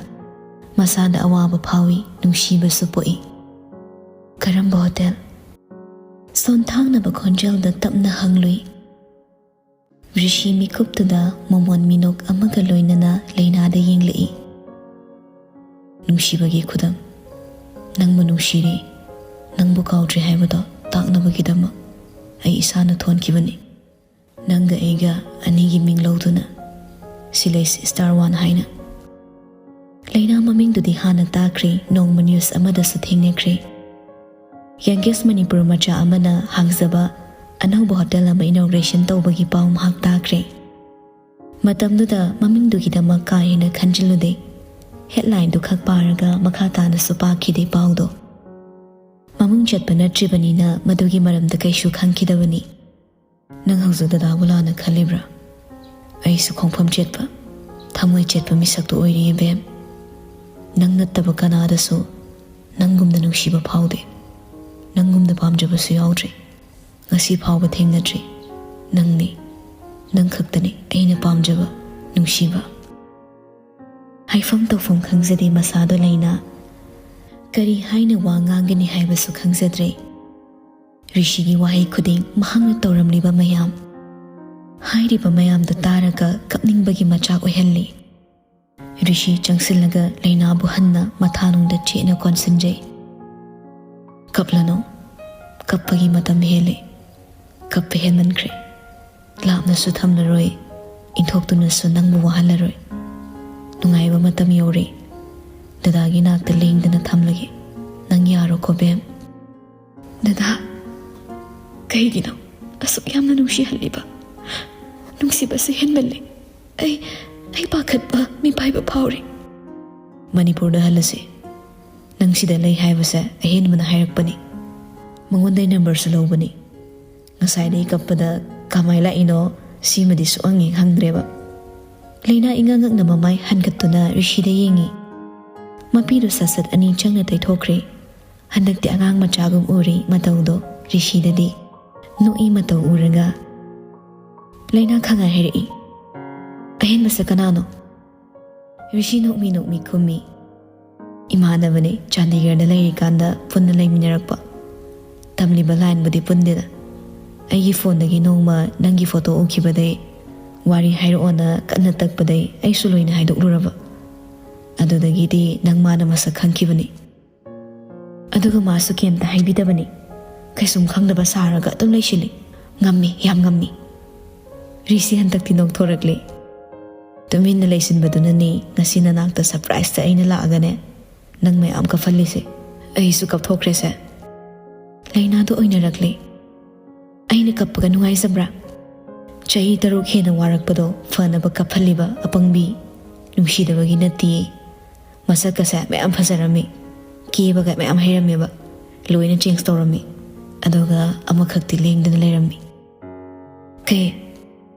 ꯃꯁꯥꯗ ꯑꯋꯥꯕ ꯐꯥꯎꯏ, ꯅꯨꯡꯁꯤꯕꯁꯨ ꯄꯣꯛꯏ꯫ ꯀꯔꯝꯕ ꯍꯣꯇꯦꯜ? ꯁꯣꯟꯊꯥꯡꯅꯕ ꯈꯣꯟꯖꯦꯜꯗ ꯇꯞꯅ ꯍꯪꯂꯨꯏ꯫ ꯔꯤꯁꯤ ꯃꯤꯀꯨꯞꯇꯨꯗ ꯃꯃꯣꯟ ꯃꯤꯅꯣꯛ ꯑꯃꯒ ꯂꯣꯏꯅꯅ ꯂꯩꯅꯥꯗ ꯌꯦꯡꯂꯛꯏ꯫ "ꯅꯨꯡꯁꯤꯕꯒꯤ ꯈꯨꯗꯝ꯫ ꯅꯪꯕꯨ ꯅꯨꯡꯁꯤꯔꯤ, ꯅꯪꯕꯨ ꯀꯥꯎꯗ꯭ꯔꯤ ꯍꯥꯏꯕꯗꯣ ꯇꯥꯛꯅꯕꯒꯤꯗꯃꯛ ꯑꯩ ꯏꯁꯥꯅ ꯊꯣꯟꯈꯤꯕꯅꯤ꯫ ꯅꯪꯒ ꯑꯩꯒ ꯑꯅꯤꯒꯤ ꯃꯤꯡ ꯂꯧꯗꯨꯅ ꯁꯤꯂꯩꯁ ꯁ꯭ꯇꯥꯔ ꯋꯥꯟ ꯍꯥꯏꯅ꯫" ꯂꯩꯅꯥ ꯃꯃꯤꯡꯗꯨꯗꯤ ꯍꯥꯟꯅ ꯇꯥꯈ꯭ꯔꯦ, ꯅꯣꯡꯃ ꯅ꯭ꯌꯨꯁ ꯑꯃꯗꯁꯨ ꯊꯦꯡꯅꯈ꯭ꯔꯦ꯫ ꯌꯪꯒꯦꯁ ꯃꯅꯤꯄꯨꯔ ꯃꯆꯥ ꯑꯃꯅ ꯍꯥꯡꯖꯕ ꯑꯅꯧꯕ ꯍꯣꯇꯦꯜ ꯑꯃ ꯏꯅꯣꯒ꯭ꯔꯦꯁꯟ ꯇꯧꯕꯒꯤ ꯄꯥꯎ ꯃꯍꯥꯛ ꯇꯥꯈ꯭ꯔꯦ꯫ ꯃꯇꯝꯗꯨꯗ ꯃꯃꯤꯡꯗꯨꯒꯤꯗꯃꯛ ꯀꯥ ꯍꯦꯟꯅ ꯈꯟꯖꯤꯜꯂꯨꯗꯦ꯫ ꯍꯦꯗꯂꯥꯏꯟꯗꯨ ꯈꯛ ꯄꯥꯔꯒ ꯃꯈꯥ ꯇꯥꯅꯁꯨ ꯄꯥꯈꯤꯗꯦ ꯄꯥꯎꯗꯣ꯫ ꯃꯃꯤꯡ ꯆꯠꯄ ꯅꯠꯇ꯭ꯔꯤꯕꯅꯤꯅ ꯃꯗꯨꯒꯤ ꯃꯔꯝꯗ ꯀꯩꯁꯨ ꯈꯪꯈꯤꯗꯕꯅꯤ꯫ "ꯅꯪ ꯍꯧꯖꯤꯛ ꯗꯗꯥꯕꯨ ꯂꯥꯟꯅ ꯈꯜꯂꯤꯕ꯭ꯔꯥ? ꯑꯩꯁꯨ ꯈꯣꯡꯐꯝ ꯆꯦꯠꯄ, ꯊꯃꯣꯏ ꯆꯦꯠꯄ ꯃꯤꯁꯛꯇꯨ ꯑꯣꯏꯔꯤ ꯏꯕꯦꯝ꯫ ꯅꯪ ꯅꯠꯇꯕ ꯀꯅꯥꯗꯁꯨ ꯅꯪꯒꯨꯝꯅ ꯅꯨꯡꯁꯤꯕ ꯐꯥꯎꯗꯦ꯫ ꯅꯪꯒꯨꯝꯅ ꯄꯥꯝꯖꯕꯁꯨ ꯌꯥꯎꯗ꯭ꯔꯤ꯫ ꯉꯁꯤ ꯐꯥꯎꯕ ꯊꯦꯡꯅꯗ꯭ꯔꯤ꯫ ꯅꯪꯅꯤ, ꯅꯪ ꯈꯛꯇꯅꯤ ꯑꯩꯅ ꯄꯥꯝꯖꯕ, ꯅꯨꯡꯁꯤꯕ꯫" ꯍꯥꯏꯐꯝ ꯇꯧꯐꯝ ꯈꯪꯖꯗꯦ ꯃꯁꯥꯗꯣ ꯂꯩꯅꯥ꯫ ꯀꯔꯤ ꯍꯥꯏꯅ ꯋꯥ ꯉꯥꯡꯒꯅꯤ ꯍꯥꯏꯕꯁꯨ ꯈꯪꯖꯗ꯭ꯔꯦ꯫ ꯔꯤꯁꯤꯒꯤ ꯋꯥꯍꯩ ꯈꯨꯗꯤꯡ, ꯃꯍꯥꯛꯅ ꯇꯧꯔꯝꯂꯤꯕ ꯃꯌꯥꯝ, ꯍꯥꯏꯔꯤꯕ ꯃꯌꯥꯝꯗꯨ ꯇꯥꯔꯒ ꯀꯞꯅꯤꯡꯕꯒꯤ ꯃꯆꯥꯛ ꯑꯣꯏꯍꯜꯂꯤ꯫ ꯔꯤꯁꯤ ꯆꯪꯁꯤꯜꯂꯒ ꯂꯩꯅꯥꯕꯨ ꯍꯟꯅ ꯃꯊꯥꯅꯨꯡꯗ ꯆꯦꯠꯅ ꯀꯣꯟꯁꯤꯟꯖꯩ꯫ "ꯀꯞꯂꯅꯨ, ꯀꯞꯄꯒꯤ ꯃꯇꯝ ꯍꯦꯜꯂꯦ꯫ ꯀꯞꯄ ꯍꯦꯟꯃꯟꯈ꯭ꯔꯦ꯫ ꯂꯥꯞꯅꯁꯨ ꯊꯝꯂꯔꯣꯏ, ꯏꯟꯊꯣꯛꯇꯨꯅꯁꯨ ꯅꯪꯕꯨ ꯋꯥꯍꯜꯂꯔꯣꯏ꯫ ꯅꯨꯡꯉꯥꯏꯕ ꯃꯇꯝ ꯌꯧꯔꯦ꯫ ꯗꯗꯥꯒꯤ ꯅꯥꯛꯇ ꯂꯦꯡꯗꯅ ꯊꯝꯂꯒꯦ꯫ ꯅꯪ ꯌꯥꯔꯣꯀꯣ ꯕꯦꯝ?" "ꯗꯗꯥ, ꯀꯩꯒꯤꯅꯣ ꯑꯁꯨꯛ ꯌꯥꯝꯅ ꯅꯨꯡꯁꯤꯍꯜꯂꯤꯕ? ꯅꯨꯡꯁꯤꯕꯁꯦ ꯍꯦꯟꯃꯜꯂꯦ꯫ ꯑꯩ, ꯑꯩ ꯄꯥꯈꯠꯄ ꯃꯤꯄꯥꯏꯕ ꯐꯥꯎꯔꯦ꯫" "ꯃꯅꯤꯄꯨꯔꯗ ꯍꯜꯂꯁꯤ꯫ ꯅꯪ ꯁꯤꯗ ꯂꯩ ꯍꯥꯏꯕꯁꯦ ꯑꯍꯦꯟꯕꯅ ꯍꯥꯏꯔꯛꯄꯅꯤ꯫ ꯃꯉꯣꯟꯗꯩ ꯅꯝꯕꯔꯁꯨ ꯂꯧꯕꯅꯤ꯫ ꯉꯁꯥꯏꯗꯒꯤ ꯀꯞꯄꯗ ꯀꯃꯥꯏ ꯂꯥꯛꯏꯅꯣ, ꯁꯤꯃꯗꯤ ꯁꯨꯛꯍꯪ ꯍꯦꯛ ꯍꯪꯗ꯭ꯔꯦꯕ꯫" ꯂꯩꯅꯥ ꯏꯉꯛ ꯉꯛꯅ ꯃꯃꯥꯏ ꯍꯟꯒꯠꯇꯨꯅ ꯔꯤꯁꯤꯗ ꯌꯦꯡꯉꯤ꯫ ꯃꯄꯤꯗꯨ ꯁꯠ ꯁꯠ ꯑꯅꯤ ꯆꯪꯅ ꯇꯩꯊꯣꯛꯈ꯭ꯔꯦ꯫ ꯍꯟꯗꯛꯇꯤ ꯑꯉꯥꯡ ꯃꯆꯥꯒꯨꯝ ꯎꯔꯤ ꯃꯇꯧꯗꯣ ꯔꯤꯁꯤꯗꯗꯤ꯫ ꯅꯣꯛꯏ ꯃꯇꯧ ꯎꯔꯒ ꯂꯩꯅꯥ ꯈꯪꯉꯥꯏ ꯍꯥꯏꯔꯛꯏ꯫ "ꯑꯍꯦꯟꯕꯁꯦ ꯀꯅꯥꯅꯣ?" ꯔꯤꯁꯤ ꯅꯣꯛꯃꯤ ꯅꯣꯛꯃꯤ ꯈꯨꯝꯃꯤ꯫ "ꯏꯃꯥꯟꯅꯕꯅꯦ, ꯆꯥꯟꯗꯤꯒꯔꯗ ꯂꯩꯔꯤꯀꯥꯟꯗ ꯄꯨꯟꯅ ꯂꯩꯃꯤꯟꯅꯔꯛꯄ꯫ ꯇꯝꯂꯤꯕ ꯂꯥꯏꯟꯕꯨꯗꯤ ꯄꯨꯟꯗꯦꯗ꯫ ꯑꯩꯒꯤ ꯐꯣꯟꯗꯒꯤ ꯅꯣꯡꯃ ꯅꯪꯒꯤ ꯐꯣꯇꯣ ꯎꯈꯤꯕꯗꯩ, ꯋꯥꯔꯤ ꯍꯥꯏꯔꯛꯑꯣꯅ ꯀꯟꯅ ꯇꯛꯄꯗꯩ ꯑꯩꯁꯨ ꯂꯣꯏꯅ ꯍꯥꯏꯗꯣꯛꯂꯨꯔꯕ꯫ ꯑꯗꯨꯗꯒꯤꯗꯤ ꯅꯪ ꯃꯥꯅ ꯃꯁꯛ ꯈꯪꯈꯤꯕꯅꯤ꯫ ꯑꯗꯨꯒ ꯃꯥꯁꯨ ꯀꯩꯝꯇ ꯍꯥꯏꯕꯤꯗꯕꯅꯤ꯫ ꯀꯩꯁꯨꯝ ꯈꯪꯗꯕ ꯁꯥꯔꯒ ꯑꯗꯨꯝ ꯂꯩꯁꯤꯜꯂꯤ꯫ ꯉꯝꯃꯤ, ꯌꯥꯝ ꯉꯝꯃꯤ꯫ ꯔꯤꯁꯤ ꯍꯟꯗꯛꯇꯤ ꯅꯣꯛꯊꯣꯔꯛꯂꯦ꯫ ꯇꯨꯃꯤꯟꯅ ꯂꯩꯁꯤꯟꯕꯗꯨꯅꯅꯤ ꯉꯁꯤ ꯅꯅꯥꯛꯇ ꯁꯔꯄ꯭ꯔꯥꯏꯖꯇ ꯑꯩꯅ ꯂꯥꯛꯑꯒꯅꯦ ꯅꯪ ꯃꯌꯥꯝ ꯀꯞꯍꯜꯂꯤꯁꯦ꯫ ꯑꯩꯁꯨ ꯀꯞꯊꯣꯛꯈ꯭ꯔꯦꯁꯦ꯫ ꯂꯩꯅꯥꯗꯣ ꯑꯣꯏꯅꯔꯛꯂꯦ꯫ ꯑꯩꯅ ꯀꯞꯄꯒ ꯅꯨꯡꯉꯥꯏꯖꯕ꯭ꯔꯥ? ꯆꯍꯤ ꯇꯔꯨꯛ ꯍꯦꯟꯅ ꯋꯥꯔꯛꯄꯗꯣ ꯐꯅꯕ ꯀꯞꯍꯜꯂꯤꯕ ꯑꯄꯪꯕꯤ꯫ ꯅꯨꯡꯁꯤꯗꯕꯒꯤ ꯅꯠꯇꯤꯌꯦ꯫ ꯃꯁꯛꯀꯁꯦ ꯃꯌꯥꯝ ꯐꯖꯔꯝꯃꯤ꯫ ꯀꯦꯕꯒ ꯃꯌꯥꯝ ꯍꯩꯔꯝꯃꯦꯕ꯫ ꯂꯣꯏꯅ ꯆꯦꯟꯖ ꯇꯧꯔꯝꯃꯤ꯫ ꯑꯗꯨꯒ ꯑꯃꯈꯛꯇꯤ ꯂꯦꯡꯗꯅ ꯂꯩꯔꯝꯃꯤ꯫ ꯀꯩ?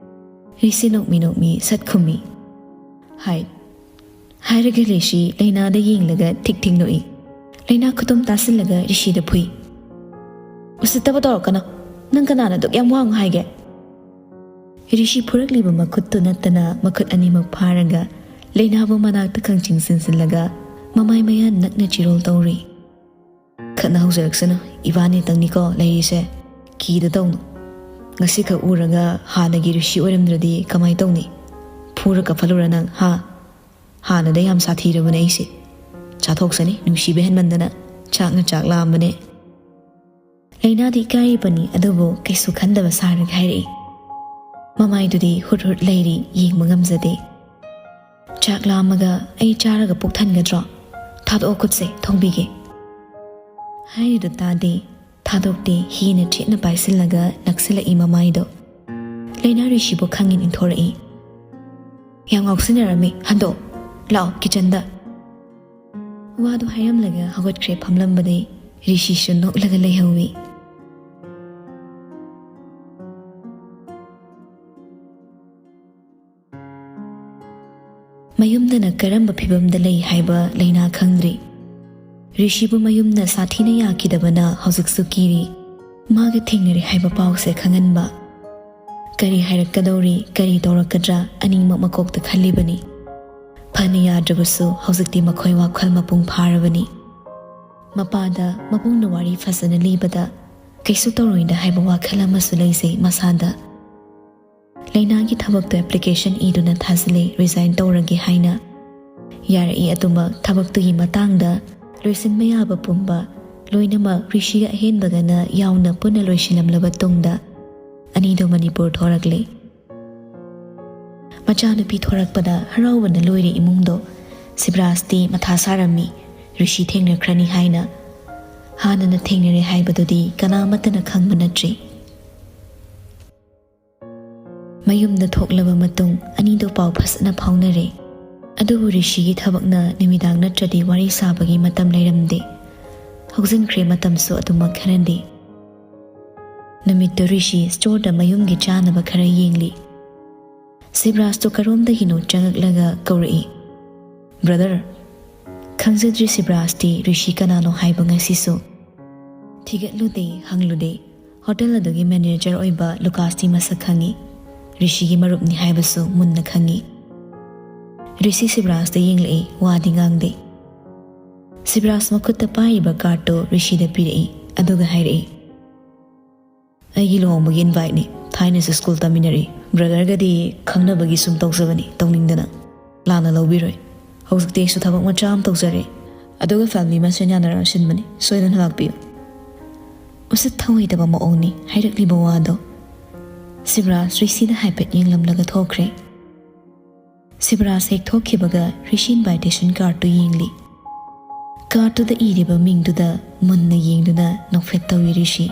ꯔꯤꯁꯤ ꯅꯣꯛꯃꯤ ꯅꯣꯛꯃꯤ ꯁꯠ ꯈꯨꯝꯃꯤ꯫ ꯍꯥꯏ꯫ ꯍꯥꯏꯔꯒ ꯔꯤꯁꯤ ꯂꯩꯅꯥꯗ ꯌꯦꯡꯂꯒ ꯊꯤꯛ ꯊꯤꯛ ꯅꯣꯛꯏ꯫ ꯂꯩꯅꯥ ꯈꯨꯇꯨꯝ ꯇꯥꯁꯤꯜꯂꯒ ꯔꯤꯁꯤꯗ ꯐꯨꯏ꯫ "ꯎꯁꯤꯠꯇꯕ ꯇꯧꯔꯛꯀꯅꯣ꯫ ꯅꯪ ꯀꯅꯥꯅ ꯑꯗꯨꯛ ꯌꯥꯝ ꯋꯥꯡ ꯍꯥꯏꯒꯦ?" ꯔꯤꯁꯤ ꯐꯨꯔꯛꯂꯤꯕ ꯃꯈꯨꯠꯇꯨ ꯅꯠꯇꯅ ꯃꯈꯨꯠ ꯑꯅꯤꯃꯛ ꯐꯥꯔꯒ ꯂꯩꯅꯥꯕꯨ ꯃꯅꯥꯛꯇ ꯈꯪꯆꯤꯡ ꯆꯤꯟꯁꯤꯜꯂꯒ ꯃꯃꯥꯏ ꯃꯌꯥ ꯅꯛꯅ ꯆꯤꯔꯣꯜ ꯇꯧꯔꯤ꯫ "ꯈꯠꯅ ꯍꯧꯖꯔꯛꯁꯅꯨ, ꯏꯕꯥꯅꯤꯇꯪꯅꯤꯀꯣ ꯂꯩꯔꯤꯁꯦ꯫ ꯀꯤꯗ ꯇꯧꯅꯨ꯫ ꯉꯁꯤꯈꯛ ꯎꯔꯒ ꯍꯥꯟꯅꯒꯤ ꯔꯤꯁꯤ ꯑꯣꯏꯔꯝꯗ꯭ꯔꯗꯤ ꯀꯃꯥꯏ ꯇꯧꯅꯤ? ꯐꯨꯔ ꯀꯞꯐꯜꯂꯨꯔ ꯅꯪ, ꯍꯥ? ꯍꯥꯟꯅꯗ ꯌꯥꯝ ꯁꯥꯊꯤꯔꯕꯅꯦ ꯑꯩꯁꯦ꯫ ꯆꯥꯊꯣꯛꯁꯅꯤ, ꯅꯨꯡꯁꯤꯕ ꯍꯦꯟꯃꯟꯗꯅ ꯆꯥꯛꯅ ꯆꯥꯛ ꯂꯥꯝꯕꯅꯦ꯫" ꯂꯩꯅꯥꯗꯤ ꯏꯀꯥꯏꯔꯤꯕꯅꯤ, ꯑꯗꯨꯕꯨ ꯀꯩꯁꯨ ꯈꯟꯗꯕ ꯁꯥꯔꯒ ꯍꯥꯏꯔꯛꯏ꯫ ꯃꯃꯥꯏꯗꯨꯗꯤ ꯍꯨꯠ ꯍꯨꯠ ꯂꯩꯔꯤ, ꯌꯦꯡꯕ ꯉꯝꯖꯗꯦ꯫ "ꯆꯥꯛ ꯂꯥꯝꯃꯒ ꯑꯩ ꯆꯥꯔꯒ ꯄꯨꯛ ꯊꯟꯒꯗ꯭ꯔꯣ? ꯊꯥꯗꯣꯛꯑꯣ ꯈꯨꯠꯁꯦ, ꯊꯣꯡꯕꯤꯒꯦ꯫" ꯍꯥꯏꯔꯤꯗꯨ ꯇꯥꯗꯦ, ꯊꯥꯗꯣꯛꯇꯦ, ꯍꯦꯟꯅ ꯆꯦꯠꯅ ꯄꯥꯏꯁꯤꯜꯂꯒ ꯅꯛꯁꯤꯜꯂꯛꯏ ꯃꯃꯥꯏꯗꯣ꯫ ꯂꯩꯅꯥ ꯔꯤꯁꯤꯕꯨ ꯈꯪꯉꯦꯅ ꯏꯟꯊꯣꯔꯛꯏ꯫ "ꯌꯥꯝ ꯉꯥꯎꯁꯤꯟꯅꯔꯝꯃꯤ, ꯍꯟꯗꯣꯛꯑꯣ, ꯂꯥꯛꯑꯣ ꯀꯤꯆꯟꯗ꯫" ꯋꯥꯗꯨ ꯍꯥꯏꯔꯝꯂꯒ ꯍꯧꯒꯠꯈ꯭ꯔꯦ ꯐꯝꯂꯝꯕꯗꯩ꯫ ꯔꯤꯁꯤꯁꯨ ꯅꯣꯛꯂꯒ ꯂꯩꯍꯧꯏ꯫ ꯃꯌꯨꯝꯗꯅ ꯀꯔꯝꯕ ꯐꯤꯕꯝꯗ ꯂꯩ ꯍꯥꯏꯕ ꯂꯩꯅꯥ ꯈꯪꯗ꯭ꯔꯤ꯫ ꯔꯤꯁꯤꯕꯨ ꯃꯌꯨꯝꯅ ꯁꯥꯊꯤꯅ ꯌꯥꯈꯤꯗꯕꯅ ꯍꯧꯖꯤꯛꯁꯨ ꯀꯤꯔꯤ꯫ ꯃꯥꯒ ꯊꯦꯡꯅꯔꯦ ꯍꯥꯏꯕ ꯄꯥꯎꯁꯦ ꯈꯪꯍꯟꯕ꯫ ꯀꯔꯤ ꯍꯥꯏꯔꯛꯀꯗꯧꯔꯤ, ꯀꯔꯤ ꯇꯧꯔꯛꯀꯗ꯭ꯔꯥ ꯑꯅꯤꯃꯛ ꯃꯀꯣꯛꯇ ꯈꯜꯂꯤꯕꯅꯤ꯫ ꯐꯅ ꯌꯥꯗ꯭ꯔꯕꯁꯨ ꯍꯧꯖꯤꯛꯇꯤ ꯃꯈꯣꯏ ꯋꯥꯈꯜ ꯃꯄꯨꯡ ꯐꯥꯔꯕꯅꯤ꯫ ꯃꯄꯥꯗ ꯃꯕꯨꯡꯅ ꯋꯥꯔꯤ ꯐꯖꯅ ꯂꯤꯕꯗ ꯀꯩꯁꯨ ꯇꯧꯔꯣꯏꯗ ꯍꯥꯏꯕ ꯋꯥꯈꯜ ꯑꯃꯁꯨ ꯂꯩꯖꯩ ꯃꯁꯥꯗ꯫ ꯂꯩꯅꯥꯒꯤ ꯊꯕꯛꯇ ꯑꯦꯄ꯭ꯂꯤꯀꯦꯁꯟ ꯏꯗꯨꯅ ꯊꯥꯖꯤꯜꯂꯦ, ꯔꯤꯖꯥꯏꯟ ꯇꯧꯔꯒꯦ ꯍꯥꯏꯅ꯫ ꯌꯥꯔꯛꯏ ꯑꯗꯨꯃꯛ ꯊꯕꯛꯇꯨꯒꯤ ꯃꯇꯥꯡꯗ ꯂꯣꯏꯁꯤꯟꯕ ꯌꯥꯕ ꯄꯨꯝꯕ ꯂꯣꯏꯅꯃꯛ ꯔꯤꯁꯤꯒ ꯑꯍꯦꯟꯕꯒꯅ ꯌꯥꯎꯅ ꯄꯨꯟꯅ ꯂꯣꯏꯁꯤꯜꯂꯝꯂꯕ ꯇꯨꯡꯗ ꯑꯅꯤꯗꯣ ꯃꯅꯤꯄꯨꯔ ꯊꯣꯔꯛꯂꯦ꯫ ꯃꯆꯥꯅꯨꯄꯤ ꯊꯣꯔꯛꯄꯗ ꯍꯔꯥꯎꯕꯅ ꯂꯣꯏꯔꯦ ꯏꯃꯨꯡꯗꯣ꯫ ꯁꯤꯕꯔꯥꯖꯇꯤ ꯃꯊꯥ ꯁꯥꯔꯝꯃꯤ, ꯔꯤꯁꯤ ꯊꯦꯡꯅꯈ꯭ꯔꯅꯤ ꯍꯥꯏꯅ꯫ ꯍꯥꯟꯅꯅ ꯊꯦꯡꯅꯔꯦ ꯍꯥꯏꯕꯗꯨꯗꯤ ꯀꯅꯥꯃꯠꯇꯅ ꯈꯪꯕ ꯅꯠꯇ꯭ꯔꯤ꯫ ꯃꯌꯨꯝꯗ ꯊꯣꯛꯂꯕ ꯃꯇꯨꯡ ꯑꯅꯤꯗꯣ ꯄꯥꯎ ꯐꯖꯅ ꯐꯥꯎꯅꯔꯦ꯫ ꯑꯗꯨꯕꯨ ꯔꯤꯁꯤꯒꯤ ꯊꯕꯛꯅ ꯅꯨꯃꯤꯗꯥꯡ ꯅꯠꯇ꯭ꯔꯗꯤ ꯋꯥꯔꯤ ꯁꯥꯕꯒꯤ ꯃꯇꯝ ꯂꯩꯔꯝꯗꯦ꯫ ꯍꯧꯖꯤꯟꯈ꯭ꯔꯦ ꯃꯇꯝꯁꯨ ꯑꯗꯨꯃꯛ ꯈꯔꯗꯤ꯫ ꯅꯨꯃꯤꯠꯇꯨ ꯔꯤꯁꯤ ꯁ꯭ꯇꯣꯔꯗ ꯃꯌꯨꯝꯒꯤ ꯆꯥꯅꯕ ꯈꯔ ꯌꯦꯡꯂꯤ꯫ ꯁꯤꯕꯔꯥꯖꯇꯣ ꯀꯔꯣꯝꯗꯒꯤꯅꯣ ꯆꯪꯉꯛꯂꯒ ꯀꯧꯔꯛꯏ, "ꯕ꯭ꯔꯗꯔ!" ꯈꯪꯖꯗ꯭ꯔꯤ ꯁꯤꯕꯔꯥꯖꯇꯤ ꯔꯤꯁꯤ ꯀꯅꯥꯅꯣ ꯍꯥꯏꯕ ꯉꯁꯤꯁꯨ꯫ ꯊꯤꯒꯠꯂꯨꯗꯦ, ꯍꯪꯂꯨꯗꯦ꯫ ꯍꯣꯇꯦꯜ ꯑꯗꯨꯒꯤ ꯃꯦꯅꯦꯖꯔ ꯑꯣꯏꯕ ꯂꯨꯀꯥꯁꯇꯤ ꯃꯁꯛ ꯈꯪꯉꯤ꯫ ꯔꯤꯁꯤꯒꯤ ꯃꯔꯨꯞꯅꯤ ꯍꯥꯏꯕꯁꯨ ꯃꯨꯟꯅ ꯈꯪꯉꯤ꯫ ꯔꯤꯁꯤ ꯁꯤꯕꯔꯥꯖꯇ ꯌꯦꯡꯂꯛꯏ, ꯋꯥꯗꯤ ꯉꯥꯡꯗꯦ꯫ ꯁꯤꯕꯔꯥꯖ ꯃꯈꯨꯠꯇ ꯄꯥꯏꯔꯤꯕ ꯀꯥꯔꯠꯇꯨ ꯔꯤꯁꯤꯗ ꯄꯤꯔꯛꯏ, ꯑꯗꯨꯒ ꯍꯥꯏꯔꯛꯏ, "ꯑꯩꯒꯤ ꯂꯨꯍꯣꯡꯕꯒꯤ ꯏꯟꯚꯥꯏꯠꯅꯤ꯫ ꯊꯥꯏꯅꯁꯨ ꯁ꯭ꯀꯨꯜ ꯇꯝꯃꯤꯟꯅꯔꯛꯏ꯫ ꯕ꯭ꯔꯗꯔꯒꯗꯤ ꯈꯪꯅꯕꯒꯤ ꯁꯨꯝ ꯇꯧꯖꯕꯅꯤ, ꯇꯧꯅꯤꯡꯗꯅ꯫ ꯂꯥꯟꯅ ꯂꯧꯕꯤꯔꯣꯏ꯫ ꯍꯧꯖꯤꯛꯇꯤ ꯑꯩꯁꯨ ꯊꯕꯛ ꯃꯆꯥ ꯑꯃ ꯇꯧꯖꯔꯦ꯫ ꯑꯗꯨꯒ ꯐꯦꯃꯤꯂꯤ ꯃꯁꯦꯟ ꯌꯥꯅꯔꯒ ꯁꯤꯟꯕꯅꯤ꯫ ꯁꯣꯏꯗꯅ ꯂꯥꯛꯄꯤꯌꯨ꯫" ꯎꯁꯤꯠ ꯊꯑꯣꯏꯗꯕ ꯃꯑꯣꯡꯅꯤ ꯍꯥꯏꯔꯛꯂꯤꯕ ꯋꯥꯗꯣ꯫ ꯁꯤꯕꯔꯥꯖ ꯔꯤꯁꯤꯗ ꯍꯥꯏꯐꯦꯠ ꯌꯦꯡꯂꯝꯂꯒ ꯊꯣꯛꯈ꯭ꯔꯦ꯫ ꯁꯤꯕꯔꯥꯖ ꯍꯦꯛ ꯊꯣꯛꯈꯤꯕꯒ ꯔꯤꯁꯤ ꯏꯟꯚꯥꯏꯇꯦꯁꯟ ꯀꯥꯔꯠꯇꯨ ꯌꯦꯡꯂꯤ꯫ ꯀꯥꯔꯠꯇꯨꯗ ꯏꯔꯤꯕ ꯃꯤꯡꯗꯨꯗ ꯃꯨꯟꯅ ꯌꯦꯡꯗꯨꯅ ꯅꯣꯛꯐꯦꯠ ꯇꯧꯏ ꯔꯤꯁꯤ꯫